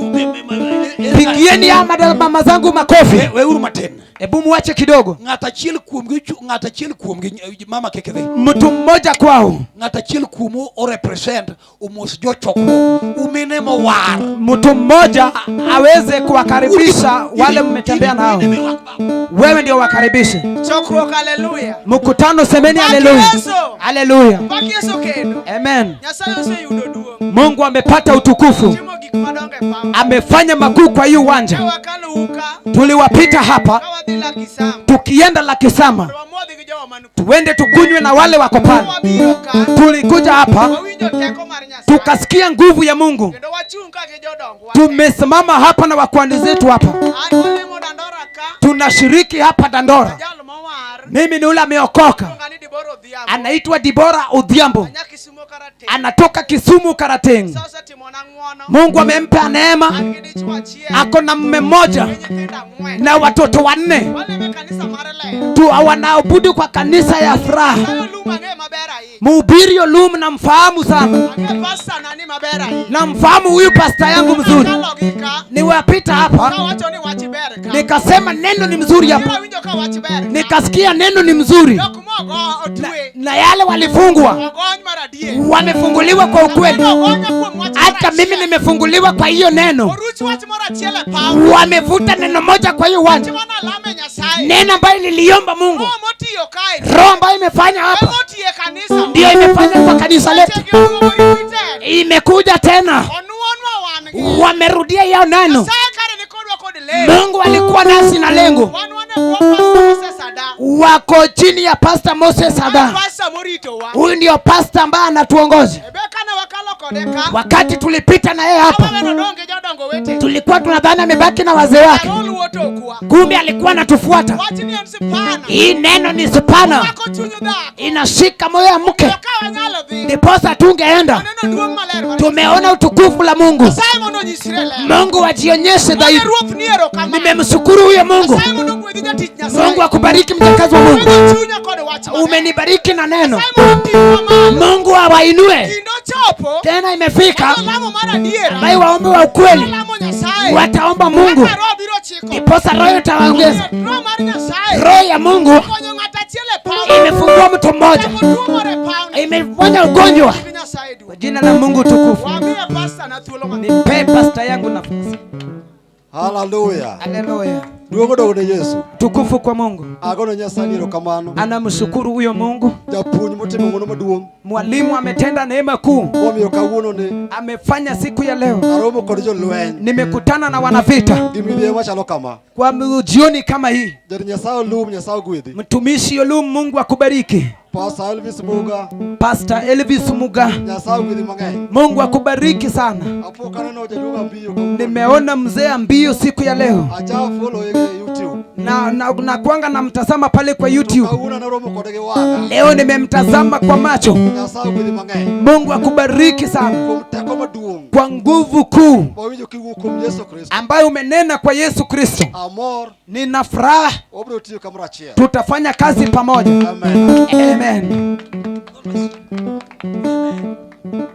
Speaker 4: Pigieni haya mama zangu makofi.
Speaker 2: Weuru matin.
Speaker 4: Hebu muache kidogo.
Speaker 2: Ng'at achiel kuomgi ng'at achiel kuomgi mama kik dhi.
Speaker 4: Mtu mmoja kwao,
Speaker 2: Ng'at achiel kuomu o represent omos jochokruok umine mowar.
Speaker 4: mtu mmoja aweze kuwakaribisha wale mmetembea nao. Wewe ndio wakaribishe
Speaker 5: Chokruok haleluya.
Speaker 4: mkutano, semeni
Speaker 5: Pak
Speaker 4: haleluya,
Speaker 5: Yesu.
Speaker 4: haleluya,
Speaker 5: Pak Yesu kendo.
Speaker 4: amen.
Speaker 5: Nyasaye oseyudo duong'.
Speaker 4: Mungu amepata utukufu,
Speaker 5: Timo gik madongo e paw.
Speaker 4: amefanya makuu kwa hii
Speaker 5: Ne
Speaker 4: uwanja.
Speaker 5: wakalo uka
Speaker 4: Tuliwapita hapa
Speaker 5: ka wadhi Lakisama.
Speaker 4: tukienda Lakisama,
Speaker 5: To wamodhi gi jowa man kuno.
Speaker 4: tuende tukunywe na wale wako pale.
Speaker 5: Wabiro ka
Speaker 4: Tulikuja hapa
Speaker 5: wawinjo teko mar Nyasaye.
Speaker 4: tukasikia nguvu ya Mungu.
Speaker 5: Kendo wachung' ka gi jodongwa.
Speaker 4: Tumesimama hapa na wakwani zetu hapa,
Speaker 5: An walemo Dandora ka.
Speaker 4: tunashiriki hapa Dandora.
Speaker 5: Jal mowar.
Speaker 4: Mimi ni ule ameokoka,
Speaker 5: Iluonga ni Dibora Odhiambo.
Speaker 4: anaitwa Dibora Odhiambo,
Speaker 5: Anya Kisumo Karateng'.
Speaker 4: anatoka Kisumu Karateng.
Speaker 5: Nyasaye osetimona ng'wono.
Speaker 4: Mungu amempa neema,
Speaker 5: An gi dichwo achiel.
Speaker 4: ako na mume mmoja
Speaker 5: Gi nyithindo ang'wen.
Speaker 4: na watoto 4
Speaker 5: Walemo e kanisa mar ler.
Speaker 4: tu wanaabudu kwa kanisa ya furaha.
Speaker 5: Nyasaye Olum ang'e maber ahinya.
Speaker 4: Mhubiri Olum namfahamu sana,
Speaker 5: Ang'e pasta nani maber ahinya.
Speaker 4: namfahamu huyu pasta yangu mzuri.
Speaker 5: Akalogi ka.
Speaker 4: Niwapita hapa
Speaker 5: Kawacho ni wach ber ka.
Speaker 4: nikasema neno ni mzuri hapa,
Speaker 5: Awinjo ka wach ber ka.
Speaker 4: nikasikia neno ni mzuri
Speaker 5: Jok mogo otwe.
Speaker 4: na yale walifungwa
Speaker 5: Ogony mar adier.
Speaker 4: wamefunguliwa kwa ukweli.
Speaker 5: Ogonya kuom wach moro
Speaker 4: Hata mimi
Speaker 5: achiel.
Speaker 4: nimefunguliwa kwa hiyo neno.
Speaker 5: Oruch wach moro achiel e paw.
Speaker 4: Wamevuta neno moja kwa hiyo uwanja,
Speaker 5: Wach mane alame Nyasaye.
Speaker 4: neno ambayo niliomba Mungu,
Speaker 5: Roho motiyo kae.
Speaker 4: roho ambayo imefanya hapa
Speaker 5: Ema otiyo e kanisa.
Speaker 4: ndiyo imefanya kwa kanisa letu,
Speaker 5: Wechegi oduogo repeated.
Speaker 4: imekuja tena,
Speaker 5: Onuonwa wan gi.
Speaker 4: wamerudia hiyo neno.
Speaker 5: Nyasaye kare ni kodwa kod lengo.
Speaker 4: Mungu alikuwa nasi na lengo.
Speaker 5: Wan wan e bwo Pastor Moses Ada.
Speaker 4: Wako chini ya Pastor Moses
Speaker 5: Mae
Speaker 4: Ada.
Speaker 5: pastor moritowa.
Speaker 4: Huyu ndio pastor ambaye anatuongoza.
Speaker 5: Ebe kane wakalo kode ka.
Speaker 4: Wakati tulipita na yeye hapa,
Speaker 5: Kama weno donge jodongo wete.
Speaker 4: tulikuwa tunadhani amebaki na wazee wake.
Speaker 5: Arol wuod tokwa.
Speaker 4: Kumbe alikuwa anatufuata.
Speaker 5: Wachni en sipana.
Speaker 4: Hii neno ni sipana,
Speaker 5: Mako chuny dhako.
Speaker 4: inashika moyo ya mke,
Speaker 5: To ka wanyalo dhi.
Speaker 4: ndiposa tungeenda.
Speaker 5: Waneno duong' maler mar
Speaker 4: Tumeona utukufu la Mungu.
Speaker 5: Nyasaye mondo onyisre ler.
Speaker 4: Mungu ajionyeshe
Speaker 5: Mane
Speaker 4: dhahiri.
Speaker 5: Ruoth ni erokamano.
Speaker 4: Nimemshukuru huyo Mungu.
Speaker 5: Nyasaye mondo ogwedhi jatich Nyasaye.
Speaker 4: Mungu akubariki mjakazi wa Mungu,
Speaker 5: Gwedho chunya kod wach maber.
Speaker 4: umenibariki na neno.
Speaker 5: Nyasaye mondo oting'wa malo.
Speaker 4: Mungu awainue.
Speaker 5: Kinde ochopo.
Speaker 4: Tena imefika
Speaker 5: Mondo lamo mar adiera.
Speaker 4: ambaye waombe wa ukweli
Speaker 5: Lamo Nyasaye.
Speaker 4: wataomba Mungu,
Speaker 5: Kaka Roho biro chiko.
Speaker 4: ndiposa Roho itawaongeza.
Speaker 5: Roho mar Nyasaye.
Speaker 4: Roho ya Mungu
Speaker 5: Konyo ng'ato achiel e paw.
Speaker 4: imefungua mtu mmoja,
Speaker 5: Chango tuo moro e pawni.
Speaker 4: imeponya ugonjwa.
Speaker 5: Nying Nyasaye duong'.
Speaker 4: Kwa jina la Mungu tukufu,
Speaker 5: Wamiye pasta na thuolo matin.
Speaker 4: nipe pasta yangu nafasi.
Speaker 6: Haleluya.
Speaker 4: Haleluya,
Speaker 6: Duong' odog ne Yesu.
Speaker 4: tukufu kwa Mungu.
Speaker 6: Agono Nyasaye erokamano.
Speaker 4: Anamshukuru huyo Mungu.
Speaker 6: Japuonj motimo ng'wono maduong'
Speaker 4: Mwalimu ametenda neema kuu,
Speaker 6: momiyo kawuono ni
Speaker 4: amefanya siku ya leo.
Speaker 6: aromo kod jolweny
Speaker 4: Nimekutana na wanavita
Speaker 6: gi midhiero machalo kama.
Speaker 4: kwa jioni kama hii.
Speaker 6: Jatich Nyasaye Olum, Nyasaye ogwedhi.
Speaker 4: Mtumishi Olum, Mungu akubariki.
Speaker 6: Pastor Elvis Muga,
Speaker 4: Pastor Elvis Muga,
Speaker 6: Nyasaye ogwedhi mang'eny.
Speaker 4: Mungu akubariki sana.
Speaker 6: Apo kaneno jaduong' Ambiyo kawuono.
Speaker 4: Nimeona mzee Ambio siku ya leo
Speaker 6: Acha follow e YouTube.
Speaker 4: na kwanga namtazama pale kwa
Speaker 6: To
Speaker 4: YouTube.
Speaker 6: kawuono naromo kode gi wang'a.
Speaker 4: Leo nimemtazama kwa macho.
Speaker 6: Nyasaye ogwedhi mang'eny.
Speaker 4: Mungu akubariki sana
Speaker 6: Kuom teko maduong'
Speaker 4: kwa nguvu kuu
Speaker 6: mawinjo kiwuok kuom Yesu Kristo.
Speaker 4: ambayo umenena kwa Yesu Kristo.
Speaker 6: Amor,
Speaker 4: Nina furaha,
Speaker 6: wabiro tiyo kamoro achiel.
Speaker 4: tutafanya kazi pamoja.
Speaker 6: Amen.
Speaker 4: Amen.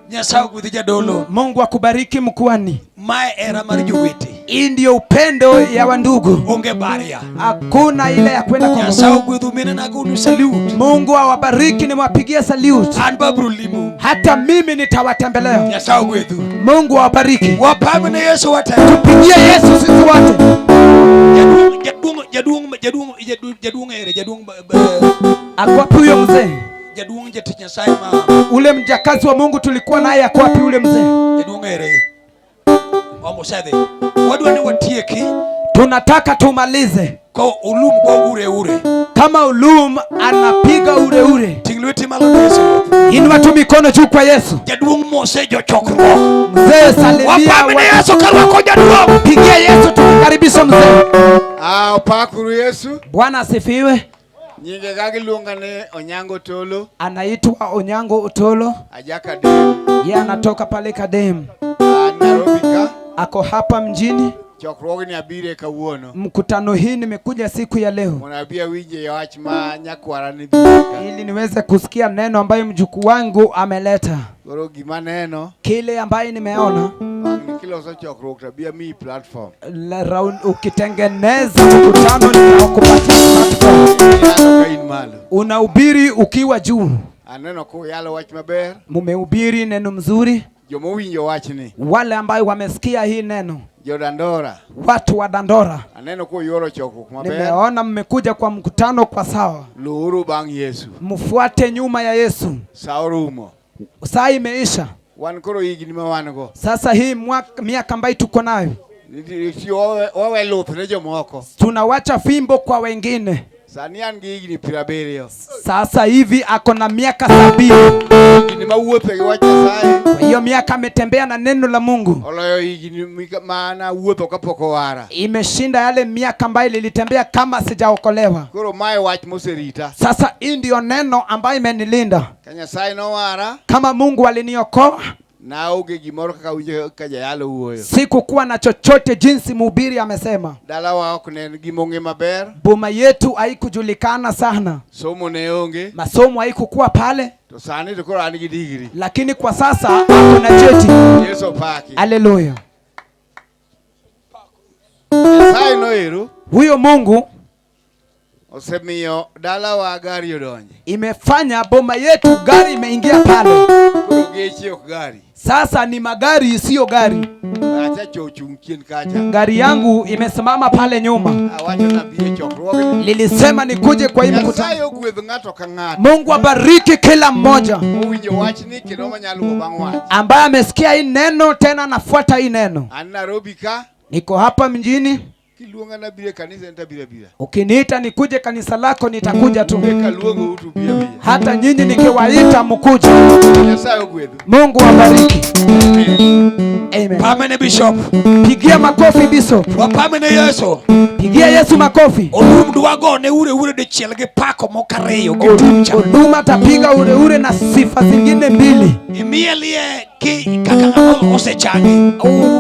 Speaker 2: Nyasaye ogwedhi jadolo.
Speaker 4: Mungu akubariki mkuani.
Speaker 2: Mae hera mar jowete.
Speaker 4: Hii ndiyo upendo ya wandugu,
Speaker 2: Onge baria.
Speaker 4: hakuna ile ya kwenda kwa
Speaker 2: Nyasaye ogwedhu minena gonu salute.
Speaker 4: Mungu awabariki, niwapigie salute.
Speaker 2: An be abiro limou.
Speaker 4: Hata mimi nitawatembelea.
Speaker 2: Nyasaye ogwedhu.
Speaker 4: Mungu awabariki.
Speaker 2: Wapam ne Yesu wate.
Speaker 4: Tupigie Yesu sisi wote.
Speaker 2: Jaduong' jaduong' jaduong' jaduong' jaduong' jaduong' ere jaduong'
Speaker 4: Ako wapi huyo mzee?
Speaker 2: jaduong' jatich Nyasaye ma
Speaker 4: Ule mjakazi wa Mungu tulikuwa naye ako wapi ule mzee?
Speaker 2: jaduong' ere. Wamosedhi. Wadwa ni watieki
Speaker 4: Tunataka tumalize.
Speaker 2: ko Olum go ure ure.
Speaker 4: Kama Olum anapiga ure ure,
Speaker 2: Ting' lweti malo ne Yesu.
Speaker 4: inua tu mikono juu kwa Yesu.
Speaker 2: Jaduong' mose jochokruok.
Speaker 4: Mzee salimia,
Speaker 2: Wapam ne
Speaker 4: wa-
Speaker 2: Yesu karwako jaduong'.
Speaker 4: pigia Yesu tukikaribisha mzee.
Speaker 7: Ah, opakuru Yesu.
Speaker 4: Bwana asifiwe.
Speaker 7: Nyinge ga giluonga ni Onyango Tolo,
Speaker 4: Anaitwa Onyango Otolo,
Speaker 7: aja Kadem.
Speaker 4: yeye anatoka pale Kadem,
Speaker 7: An Nairobi ka.
Speaker 4: ako hapa mjini.
Speaker 7: Chokruogni abire kawuono.
Speaker 4: Mkutano hii nimekuja siku ya leo
Speaker 7: Mondo abi awinje wach ma nyakwara ni dhie ka.
Speaker 4: ili niweze kusikia neno ambayo mjukuu wangu ameleta,
Speaker 7: Koro gima neno,
Speaker 4: kile ambaye nimeona
Speaker 7: wang'ni kiloso chokruok to abi amiyi platform.
Speaker 4: Ukitengeneza mkutano nitakupatia platform.
Speaker 7: Iyalo ka in malo.
Speaker 4: Unahubiri ukiwa juu.
Speaker 7: Aneno kuyalo wach maber.
Speaker 4: Mumehubiri neno mzuri.
Speaker 7: Jomowinjo wachni,
Speaker 4: Wale ambayo wamesikia hii neno,
Speaker 7: jodandora,
Speaker 4: watu wa Dandora,
Speaker 7: aneno kuyuoro chokruok maber.
Speaker 4: nimeona mmekuja kwa mkutano kwa sawa.
Speaker 7: Luuru bang' Yesu.
Speaker 4: Mfuate nyuma ya Yesu.
Speaker 7: Sa orumo.
Speaker 4: Saa imeisha.
Speaker 7: Wan koro higni ma wan go.
Speaker 4: Sasa hii miaka ambayo tuko nayo,
Speaker 7: Wawe luth ne jomoko.
Speaker 4: tunawacha fimbo kwa wengine.
Speaker 7: Sani an gi higni piero abiriyo.
Speaker 4: Sasa hivi ako na miaka 70.
Speaker 7: Higni mawuotho gi wach Nyasaye
Speaker 4: Kwa hiyo miaka ametembea na neno la Mungu
Speaker 7: oloyo higni ma nawuotho kapok owara.
Speaker 4: imeshinda yale miaka ambayo nilitembea kama sijaokolewa.
Speaker 7: Koro mae wach moserita.
Speaker 4: Sasa hii ndiyo neno ambayo imenilinda.
Speaker 7: Ka Nyasaye nowara,
Speaker 4: Kama Mungu aliniokoa,
Speaker 7: naonge gimoro kaka winjo ka jayalo wuoyo.
Speaker 4: sikukuwa na chochote jinsi mhubiri amesema.
Speaker 7: Dalawa ok ne en gima ong'e maber,
Speaker 4: Boma yetu haikujulikana sana,
Speaker 7: somo ne onge,
Speaker 4: masomo haikukuwa pale,
Speaker 7: to sani to koro an gi digri.
Speaker 4: lakini kwa sasa ako na cheti.
Speaker 7: Yesu opaki.
Speaker 4: Haleluya!
Speaker 7: Nyasaye noero
Speaker 4: Huyo Mungu
Speaker 7: osemiyo dalawa gari odonje.
Speaker 4: imefanya boma yetu gari imeingia pale.
Speaker 7: Koro geche ok gari.
Speaker 4: Sasa ni magari isiyo gari.
Speaker 7: Acha cho ochung' chien kacha.
Speaker 4: Gari yangu imesimama pale nyuma.
Speaker 7: Awacho nabi e chokruogni.
Speaker 4: Nilisema nikuje kwa hii
Speaker 7: Nyasaye
Speaker 4: mkutano.
Speaker 7: ogwedh ng'ato ka ng'ato
Speaker 4: Mungu abariki kila mmoja
Speaker 7: mowinjo wachni kendo manyalo luwo bang' wach.
Speaker 4: ambaye amesikia hii neno tena anafuata hii neno.
Speaker 7: An Nairobi ka,
Speaker 4: Niko hapa mjini,
Speaker 7: kiluonga nabiro e kanisa nitabiro abira.
Speaker 4: ukiniita nikuje kanisa lako nitakuja tu.
Speaker 7: Be kaluongou to bi abia.
Speaker 4: Hata nyinyi nikiwaita mkuje.
Speaker 7: Nyasaye ogwedhu.
Speaker 4: Mungu awabariki. Amen.
Speaker 2: Pamene Bishop.
Speaker 4: Pigia makofi Bishop.
Speaker 2: Wapamene Yesu.
Speaker 4: Pigia Yesu makofi.
Speaker 2: Olum dwagone ure ure dichiel gi pako moko ariyo gi tumcha.
Speaker 4: Huduma tapiga ure ure na sifa zingine mbili.
Speaker 2: Imielie ki kaka ng'ama osechangi.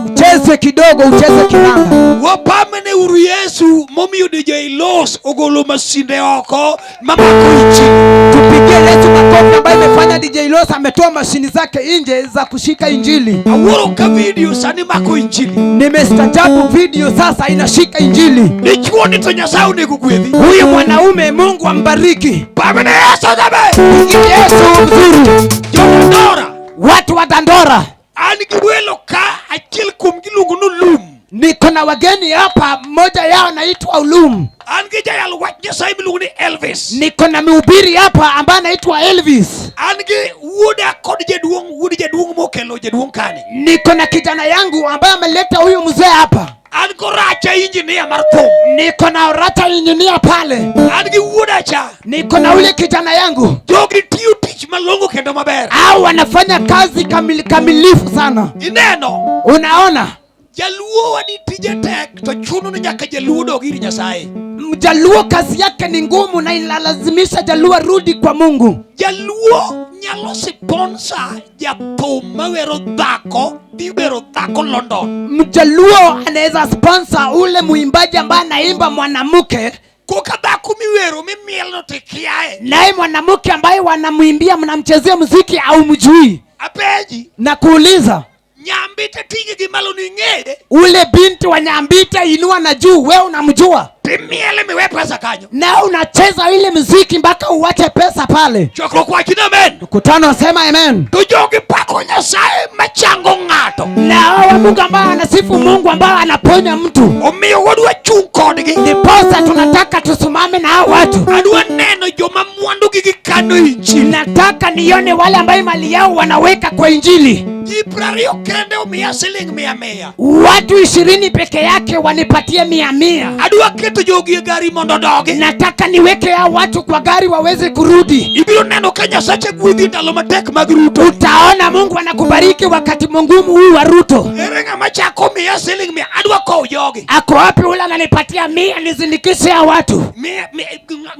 Speaker 4: Ucheze kidogo, ucheze kinanda.
Speaker 2: Wapamene uru Yesu momiyo DJ Los ogolo masinde oko mamako injili.
Speaker 4: Tupigie Yesu makofi ambaye imefanya DJ Los ametoa mashini zake nje za kushika injili.
Speaker 2: Awuoro ka video sani mako injili.
Speaker 4: Nimestajabu, video sasa inashika injili.
Speaker 2: Dichuo ni to Nyasaye onego gwedhi.
Speaker 4: Huyu mwanaume Mungu ambariki.
Speaker 2: Pamene Yesu jaber.
Speaker 4: Pigie Yesu mzuri.
Speaker 2: Jodandora.
Speaker 4: Watu wa Dandora,
Speaker 2: An gi welo ka achiel kuom giluongo ni Olum.
Speaker 4: niko na wageni hapa, mmoja yao anaitwa Ulum.
Speaker 2: An gi jayal wach Nyasaye miluongo ni Elvis.
Speaker 4: Niko na mhubiri hapa ambaye anaitwa Elvis.
Speaker 2: An gi wuoda kod jaduong' wuod jaduong' mokelo jaduong' kani.
Speaker 4: Niko na kijana yangu ambaye ameleta huyu mzee hapa.
Speaker 2: An goracha injinia mar thum.
Speaker 4: Niko na Orata injinia pale.
Speaker 2: An gi wuoda cha.
Speaker 4: Niko na ule kijana yangu.
Speaker 2: Jogi tiyo tich malong'o kendo maber.
Speaker 4: Hao wanafanya kazi kamilifu sana.
Speaker 2: Ineno,
Speaker 4: Unaona,
Speaker 2: jaluo wadi tije tek to chuno ni nyaka jaluo dog ir Nyasaye.
Speaker 4: Mjaluo kazi yake ni ngumu na inalazimisha jaluo arudi kwa Mungu.
Speaker 2: Jaluo nyalo sponsor jathum mawero dhako dhi wero dhako London.
Speaker 4: Mjaluo anaweza sponsor ule mwimbaji ambaye anaimba mwanamke,
Speaker 2: Koka dhako miwero mimielno to ikiaye.
Speaker 4: naye mwanamke ambaye wanamwimbia mnamchezea muziki au mjui,
Speaker 2: Apenji,
Speaker 4: na kuuliza
Speaker 2: Nyambite ting'e gi malo ni ing'eye
Speaker 4: ule binti wa Nyambite inua na juu, we unamjua
Speaker 2: timiele miwe pesa kanyo.
Speaker 4: na unacheza ile muziki mpaka uwache pesa pale.
Speaker 2: Chokruok wach ni amen.
Speaker 4: Mkutano sema amen.
Speaker 2: To jogi pako Nyasaye machango ng'ato.
Speaker 4: Na hawa Mungu ambaye anasifu Mungu ambaye anaponya mtu,
Speaker 2: Omiyo wadwa chung' kodgi.
Speaker 4: ndiposa tunataka tusimame na hao watu.
Speaker 2: Adwa neno joma mwandugi gikano injili.
Speaker 4: Nataka nione wale ambaye mali yao wanaweka kwa injili.
Speaker 2: Ji 20 kende omiya siling 100 100.
Speaker 4: Watu 20 peke yake wanipatie 100 100.
Speaker 2: Adwa keto jogi e gari mondo odogi.
Speaker 4: Nataka niweke hao watu kwa gari waweze kurudi.
Speaker 2: Ibiro neno ka Nyasache gwedhi ndalo matek mag Ruto.
Speaker 4: Utaona Mungu anakubariki wakati mgumu huu wa Ruto.
Speaker 2: Ere ng'ama chako miya siling 100 adwa kowo jogi.
Speaker 4: Ako wapi ule ananipatia 100 nizindikishe hao watu?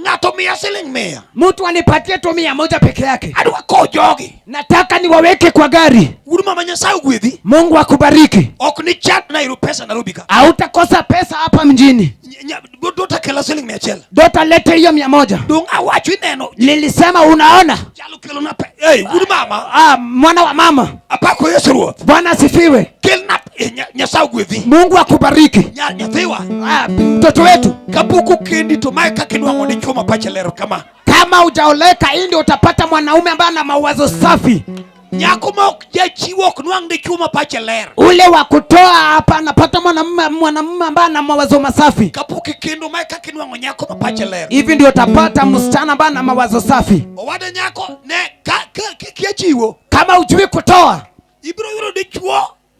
Speaker 2: Ng'ato miya siling 100.
Speaker 4: Mtu anipatie tu 100 peke yake.
Speaker 2: Adwa kowo jogi.
Speaker 4: Nataka niwaweke kwa gari.
Speaker 2: Wuod mama Nyasaye ogwedhi.
Speaker 4: Mungu akubariki.
Speaker 2: Ok ni chat na iru pesa Nairobi ka.
Speaker 4: Hautakosa pesa hapa mjini.
Speaker 2: Dota kela siling 100.
Speaker 4: Dota lete hiyo 100.
Speaker 2: Dong awacho ineno.
Speaker 4: Nilisema unaona.
Speaker 2: Chalo kelo na pe. Hey, wuod mama.
Speaker 4: Mwana wa mama.
Speaker 2: Apako Yesu Ruoth.
Speaker 4: Bwana asifiwe.
Speaker 2: Kelna Nyasaye ogwedhi.
Speaker 4: Mungu akubariki.
Speaker 2: Nyathiwa.
Speaker 4: Mtoto wetu.
Speaker 2: Kapok okendi to mae kaka inwang'o dichuo ma pache ler kama.
Speaker 4: Kama hujaoleka hii ndio utapata mwanaume ambaye ana mawazo safi.
Speaker 2: Nyako ma ok jachiwo ok nwang' dichuo ma pache ler.
Speaker 4: Ule wa kutoa hapa anapata mwanamume ambaye ana mawazo masafi.
Speaker 2: Kapok ikendo mae kaka inwang'o nyako ma pache ler.
Speaker 4: Hivi ndio utapata msichana ambaye ana mawazo safi.
Speaker 2: Owada nyako ne ka kikia chiwo.
Speaker 4: Kama hujui kutoa,
Speaker 2: ibiro yudo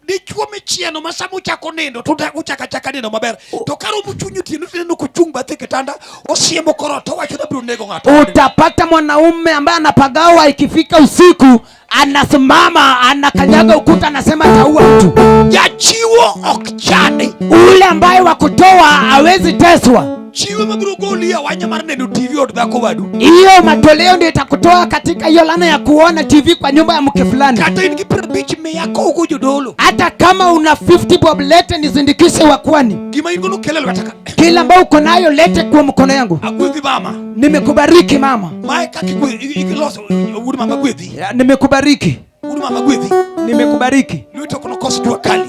Speaker 2: dichuo michieno ma sama uchako nindo to uchako achaka nindo maber. To ka romo chuny otieno to ineno kochung' bathe kitanda, osiemo koro to owacho ni abiro nego ng'ato.
Speaker 4: Utapata mwanaume ambaye anapagawa ikifika usiku anasimama anakanyaga ukuta anasema ataua mtu.
Speaker 2: Jachiwo ok chandi.
Speaker 4: Ule ambaye wa kutoa hawezi teswa.
Speaker 2: Chiwo mabiro goli e wanya mar neno TV od dhako wadu.
Speaker 4: Hiyo matoleo ndio itakutoa katika hiyo laana ya kuona TV kwa nyumba ya mke fulani.
Speaker 2: Kata in gi 50 mia kogo jodolo.
Speaker 4: Hata kama una 50 bob lete nizindikishe wakwani.
Speaker 2: Gima in gono kele lweta ka.
Speaker 4: Kila ambao uko nayo lete kwa mkono yangu.
Speaker 2: Agwedhi mama.
Speaker 4: Nimekubariki mama.
Speaker 2: Mae kaka iloso wuod mama gwedhi.
Speaker 4: Ya, nimekubariki.
Speaker 2: Wuod mama gwedhi.
Speaker 4: Nimekubariki.
Speaker 2: Lwete ok nokos jua kali.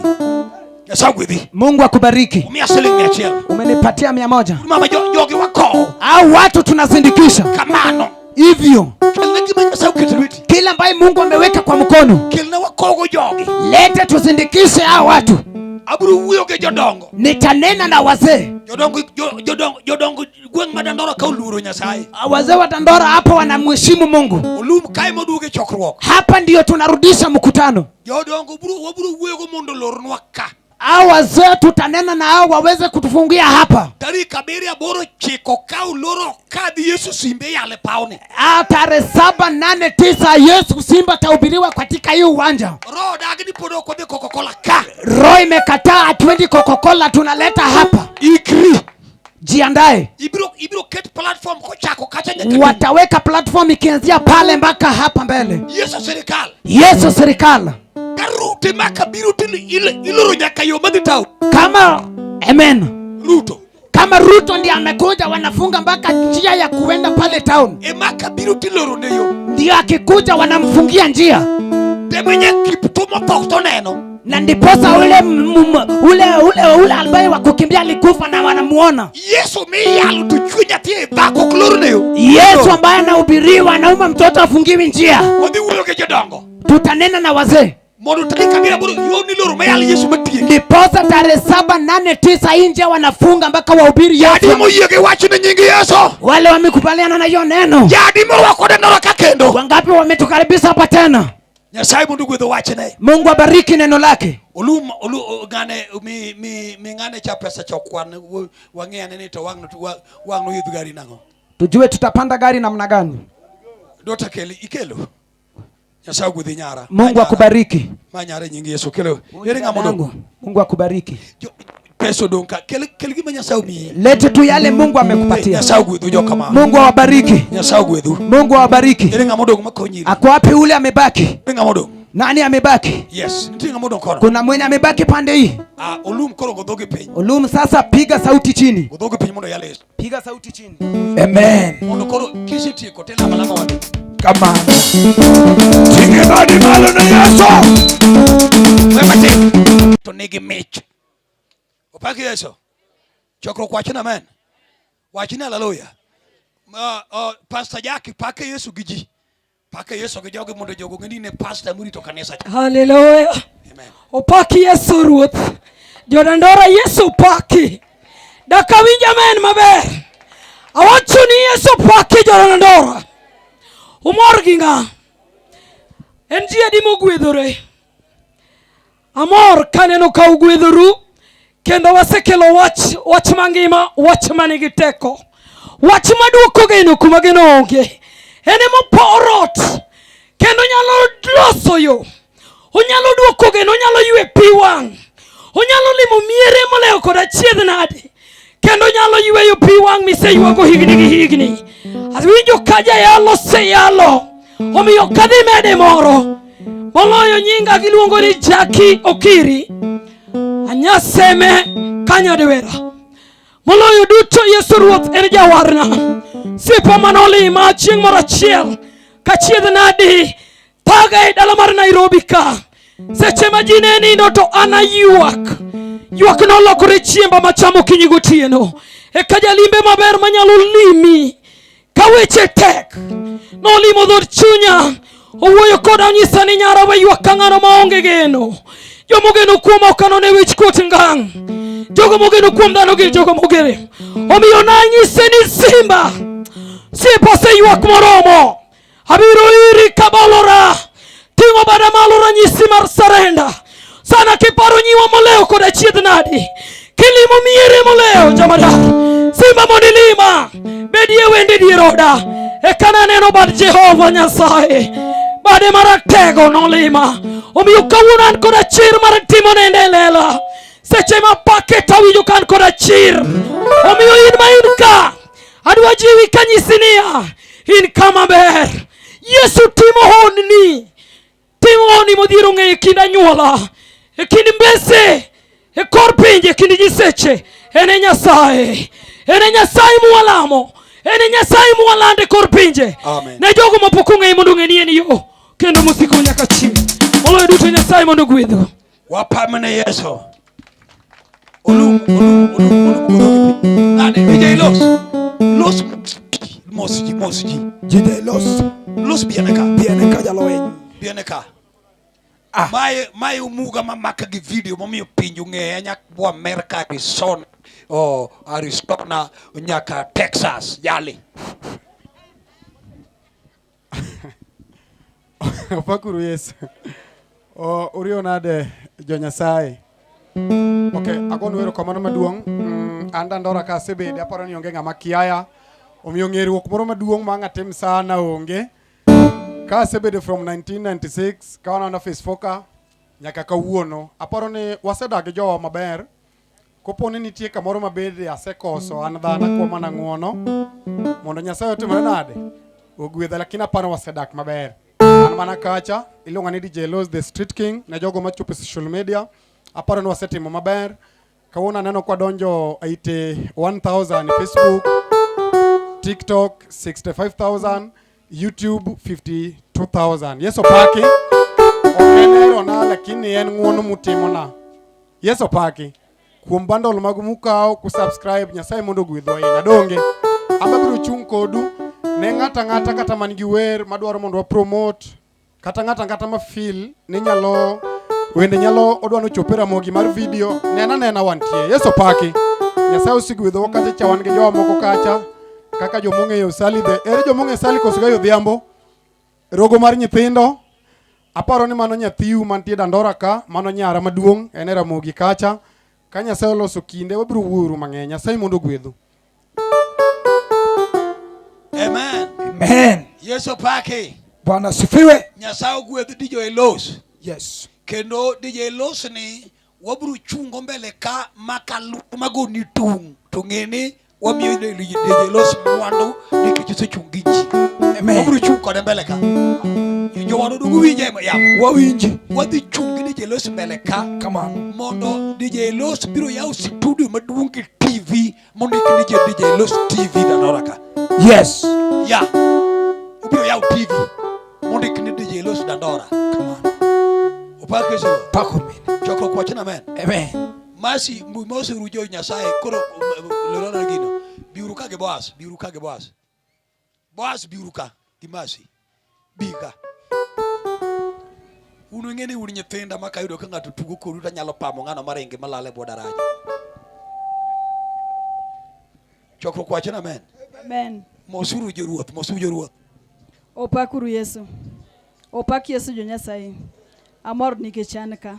Speaker 2: Nyasaye gwedhi.
Speaker 4: Mungu akubariki.
Speaker 2: Umiya siling 100.
Speaker 4: Umenipatia 100.
Speaker 2: Mama jogi wako.
Speaker 4: Au watu tunasindikisha.
Speaker 2: Kamano.
Speaker 4: Hivyo.
Speaker 2: Kelna gima Nyasaye oketo lweti.
Speaker 4: Kila ambaye Mungu ameweka kwa mkono.
Speaker 2: Kelna wakogo jogi.
Speaker 4: Lete tusindikishe hao watu.
Speaker 2: Abiro wuoyo gi jodongo.
Speaker 4: Nitanena na wazee.
Speaker 2: Jodongo gweng' ma Dandora ka oluoro Nyasaye.
Speaker 4: Wazee wa Dandora hapo wanamheshimu Mungu.
Speaker 2: Olum kae moduogo e chokruok.
Speaker 4: Hapa ndio tunarudisha mkutano.
Speaker 2: Jodongo wabiro wuoyo go mondo olornwa ka.
Speaker 4: Hao wazee tutanena na hao waweze kutufungia hapa.
Speaker 2: Tarik 7 8 9 ka uloro kadhi Yesu simbe yale pawni.
Speaker 4: Tarehe 7 8 9 Yesu Simba tahubiriwa katika hii uwanja.
Speaker 2: Roho dagi ni pod ok wadhi Coca-Cola ka.
Speaker 4: Roho imekataa, hatuendi Coca-Cola, tunaleta hapa.
Speaker 2: Ikri.
Speaker 4: Jiandae.
Speaker 2: Ibiro ket platform kochako kacha nyaka.
Speaker 4: Wataweka platform ikianzia pale mpaka hapa mbele.
Speaker 2: Yesu sirikal.
Speaker 4: Yesu sirikal.
Speaker 2: Karute maka biro tili ile iloro nyaka yo madhi tao.
Speaker 4: Kama amen.
Speaker 2: Ruto.
Speaker 4: Kama Ruto ndiye amekuja, wanafunga mpaka njia ya kuenda pale town.
Speaker 2: E maka biro tiloro ne yo.
Speaker 4: Ndio akikuja wanamfungia njia.
Speaker 2: Temenye Kiptumo tok to neno.
Speaker 4: Na ndiposa ule ambaye wa kukimbia alikufa na wanamuona.
Speaker 2: Yesu miyalo to chuny nyathi e dhako ok lor ne yo.
Speaker 4: Yesu ambaye anahubiriwa anauma mtoto afungiwi njia.
Speaker 2: Wadhi wuoyo gi jodongo.
Speaker 4: Tutanena na wazee.
Speaker 2: Mondo tarik 7 8 yo niloro mayal Yesu matieki.
Speaker 4: Ndiposa tarehe 7 8 9 hii njia wanafunga mpaka wahubiri Yesu.
Speaker 2: Jadi moyie gi wach ni nying Yesu.
Speaker 4: Wale wamekubaliana na hiyo neno.
Speaker 2: Jadi morwako neno ka kendo.
Speaker 4: Wangapi wametukaribisha hapa tena?
Speaker 2: Nyasaye mondo ogwedh wachne.
Speaker 4: Mungu abariki neno lake.
Speaker 2: Olum, olu, ng'ane, mi ng'ane cha pesa cha kwan, wang'e ane ni to wang' to wang' noidh gari nang'o?
Speaker 4: Tujue tutapanda gari namna gani.
Speaker 2: Dota keli, ikelo. Nyasaye ogwedhi nyara.
Speaker 4: Mungu akubariki.
Speaker 2: Ma nyara nying Yesu kelo. Ere ng'ama odong'?
Speaker 4: Mungu akubariki.
Speaker 2: Pesa odong' ka. Kel gima Nyasaye omiyi.
Speaker 4: Lete tu yale Mungu amekupatia.
Speaker 2: Nyasaye ogwedhu joka mama.
Speaker 4: Mungu awabariki.
Speaker 2: Nyasaye ogwedhu.
Speaker 4: Mungu awabariki.
Speaker 2: Ere ng'ama odong' makonyi?
Speaker 4: Ako wapi ule amebaki?
Speaker 2: Ere ng'ama odong'?
Speaker 4: Nani amebaki?
Speaker 2: Yes, nitie ng'ama odong' kono.
Speaker 4: Kuna mwenye amebaki pande hii.
Speaker 2: Olum koro go dhogi piny.
Speaker 4: Olum sasa piga sauti chini.
Speaker 2: Go dhogi piny mondo yale Yesu.
Speaker 4: Piga sauti chini.
Speaker 1: Amen.
Speaker 2: Mondo koro kisetieko te lama lama wadu.
Speaker 1: Kama. Tinge badi malo ne Yesu.
Speaker 2: We matin. To nigi mich. Opak Yesu. Chokruok wachna amen. Wachni haleluya. Pastor Jackie pake Yesu gi ji. Pake Yesu gi jogi mondo jogo ng'e ni ne pastor morito kanisa cha.
Speaker 8: Haleluya.
Speaker 2: Amen.
Speaker 8: Opaki Yesu Ruoth. Jodandora Yesu paki. Daka winj amen maber. Awacho ni Yesu paki jodandora. Umor gi ng'a? En ji adi mogwedhore? Amor kaneno ka ugwedhoru kendo wasekelo wach mangima, wach manigi teko, wach maduoko geno kuma geno onge. En ema oporo ot kendo nyalo loso yo, onyalo duoko geno, onyalo ywe pi wang', onyalo limo miere molewo kod achiedh nade, kendo nyalo yweyo pi wang' miseywago higni gi higni. Awinjo ka jayalo oseyalo, omiyo kadhi mede moro moloyo nyinga giluongo ni Jackie Okiri Anyaseme Kanyadwera. Moloyo duto Yesu Ruoth en jawarna. Sipa manolima chieng' moro achiel kachiedh nadi thaga e dala mar Nairobi ka. Seche ma ji ne nindo to an aywak. Ywak nolokore chiemba machamo okinyi gotieno. Eka jalimbe maber manyalo limi ka weche tek nolimo dhood chunya, owuoyo koda onyisa ni nyara we ywak ka ng'ano maonge geno. Jomogeno kuoma ok anone wich kuot ngang'. Jogo mogeno kuom dhano gin jogo mogere. Omiyo nanyise ni simba, simba oseywak moromo. Abiro iri kabolora, ting'o bada malo ranyisi mar sarenda. Sana kiparo nyiwa molewo kod achiedh nadi, kilimo miere molewo jamadar. Simba mondo ilima, bedie wende dier oda. Eka naneno bad Jehova Nyasaye, bade maratego nolima. Omiyo kawuono an kod achir mar timo nende e lela. Seche ma pake tawinjo ka an kod achir. Omiyo in ma in ka, adwa jiwi kanyisi niya, in kama ber. Yesu timo honni, timo honni modhiero ng'eyo e kind anyuola, e kind mbese, e kor pinje, e kind nyiseche. En e Nyasaye, en e Nyasaye mwalamo, en e Nyasaye mwalando e kor pinje.
Speaker 2: Amen.
Speaker 8: Ne jogo mapok ong'eye mondo ong'e ni en yo kendo mosiko nyaka chieng'. Moloyo duto Nyasaye mondo ogwedhu.
Speaker 2: Wapamne Yesu. Olum, olum, olum, olum, olum. Nade, DJ Los. Los, mos ji, mos ji.
Speaker 1: DJ Los.
Speaker 2: Los biene ka.
Speaker 1: Biene ka jalweny.
Speaker 2: Biene ka. Mae umuga mamaka gi video momiyo piny ong'eya nyaka bo Amerika, Arizona, oh, Arizona nyaka Texas, jali.
Speaker 7: Opakuru Yesu. Uriyo nade jo Nyasaye?
Speaker 9: Okay, agonu erokamano maduong'. An Dandora ka asebede, aparo ni onge ng'ama kiaya. Omiyo ng'eruok moro maduong' ma ang' atim sana onge. Ka asebedo from 1996, ka waneno Phase 4 ka, nyaka kawuono. Aparo ni wasedak gi jowa maber. Kopo ni nitie kamoro mabende asekoso, an dhano akwa mana ng'uono. Mondo Nyasaye otimre nade? Ogwedha, lakini aparo wasedak maber. An mana kacha, iluonga ni DJ Los the Street King, ne jogo machopo e social media. Aparo ni wasetimo maber. Kawuono aneno kwa donjo 81,000 Facebook, TikTok 65,000, YouTube 52,000. Yesu opaki. Ok en herona lakini en ng'uono mutimona. Yesu opaki. Kuom bundle magu mukawo ku subscribe Nyasaye mondo ogwedhu ahinya. Donge? Amba biro chung' kodu ne ng'ata ng'ata kata man gi wer madwaro mondo wa promote kata ng'ata ng'ata ma feel ni nyalo wende nyalo odwa nochop e ramogi mar video nena nena wantie. Yesu opaki. Nyasaye osegwedhowa kacha cha wan gi jowa moko kacha kaka jomong'eyo Sally the ere jomong'eyo Sally Kosgei Odhiambo rogo mar nyithindo aparo ni mano nyathiu mantie Dandora ka mano nyara maduong' en e Ramogi kacha ka Nyasaye oloso kinde wabiro wuoru mang'eny Nyasaye mondo ogwedhu.
Speaker 10: Amen.
Speaker 4: Amen.
Speaker 10: Yesu opaki.
Speaker 4: Bwana asifiwe.
Speaker 10: Nyasaye ogwedh DJ Los.
Speaker 4: Yes.
Speaker 10: Kendo DJ Los ni wabiro chungo mbele ka makalu magoni tung' to ng'e ni wamiyo DJ Los mwandu nikech osechung' gi ji.
Speaker 4: Amen.
Speaker 10: Wabiro chung' kode mbele ka. Jowadu duogo winje yamo.
Speaker 4: Wawinji.
Speaker 10: Wadhi chung' gi DJ Los mbele ka.
Speaker 4: Kamano.
Speaker 10: Mondo DJ Los biro yawo studio maduong' gi TV mondo ik DJ DJ Los TV Dandora ka.
Speaker 4: Yes.
Speaker 10: Ya. Obiro yawo TV mondo ik ni DJ Los Dandora.
Speaker 4: Kamano.
Speaker 10: Opak Yesu.
Speaker 4: Pako mine.
Speaker 10: Chokruok wacho na amen.
Speaker 4: Amen.
Speaker 10: Masi mosuru jo Nyasaye koro lerona gino. Biuru ka gi Boaz, biuru ka gi Boaz. Boaz biuru ka gi Masi. Bi ka. Un ung'e ni un nyithinda ma kayudo ka ng'ato tugo kodu to anyalo pamo ng'ano maringi malal e bwo daraja. Chokruok wacho na amen.
Speaker 11: Amen.
Speaker 10: Mosuru joruoth, mosuru joruoth.
Speaker 11: Opakuru Yesu. Opak Yesu jo Nyasaye. Amor nikech an ka.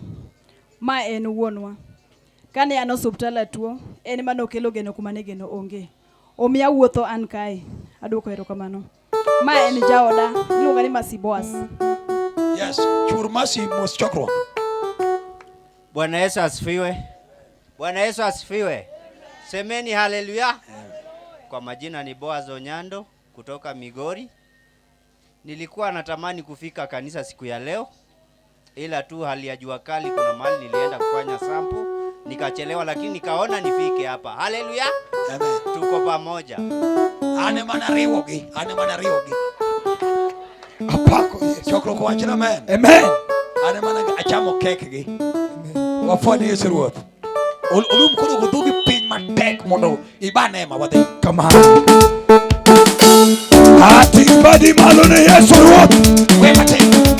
Speaker 11: Ma en wuonwa. Kane an osuptal atuo, en ema nokelo geno kuma ne geno onge. Omiya wuotho an kae. Aduoko erokamano. Ma en jaoda, iluonga ni Mercy Boaz.
Speaker 10: Yes, chur Mercy mos chokruok.
Speaker 12: Bwana Yesu asifiwe. Bwana Yesu asifiwe. Semeni haleluya. Kwa majina ni Boaz Onyando kutoka Migori. Nilikuwa natamani kufika kanisa siku ya leo, ila tu hali ya jua kali, kuna mahali nilienda kufanya sample nikachelewa, lakini nikaona nifike hapa. Haleluya.
Speaker 10: Amen.
Speaker 12: Tuko pamoja.
Speaker 10: Ane mana riwogi, ane mana riwogi.
Speaker 4: Apako Yesu.
Speaker 10: Chokruok wacho na amen.
Speaker 4: Amen.
Speaker 10: Ane mana achamo kek gi. Wafwani Yesu Ruoth. Olum koro go dhogi piny matek mondo ibane ma wadhi.
Speaker 4: Kamano.
Speaker 1: Ating badi malo ne Yesu Ruoth.
Speaker 10: We matek.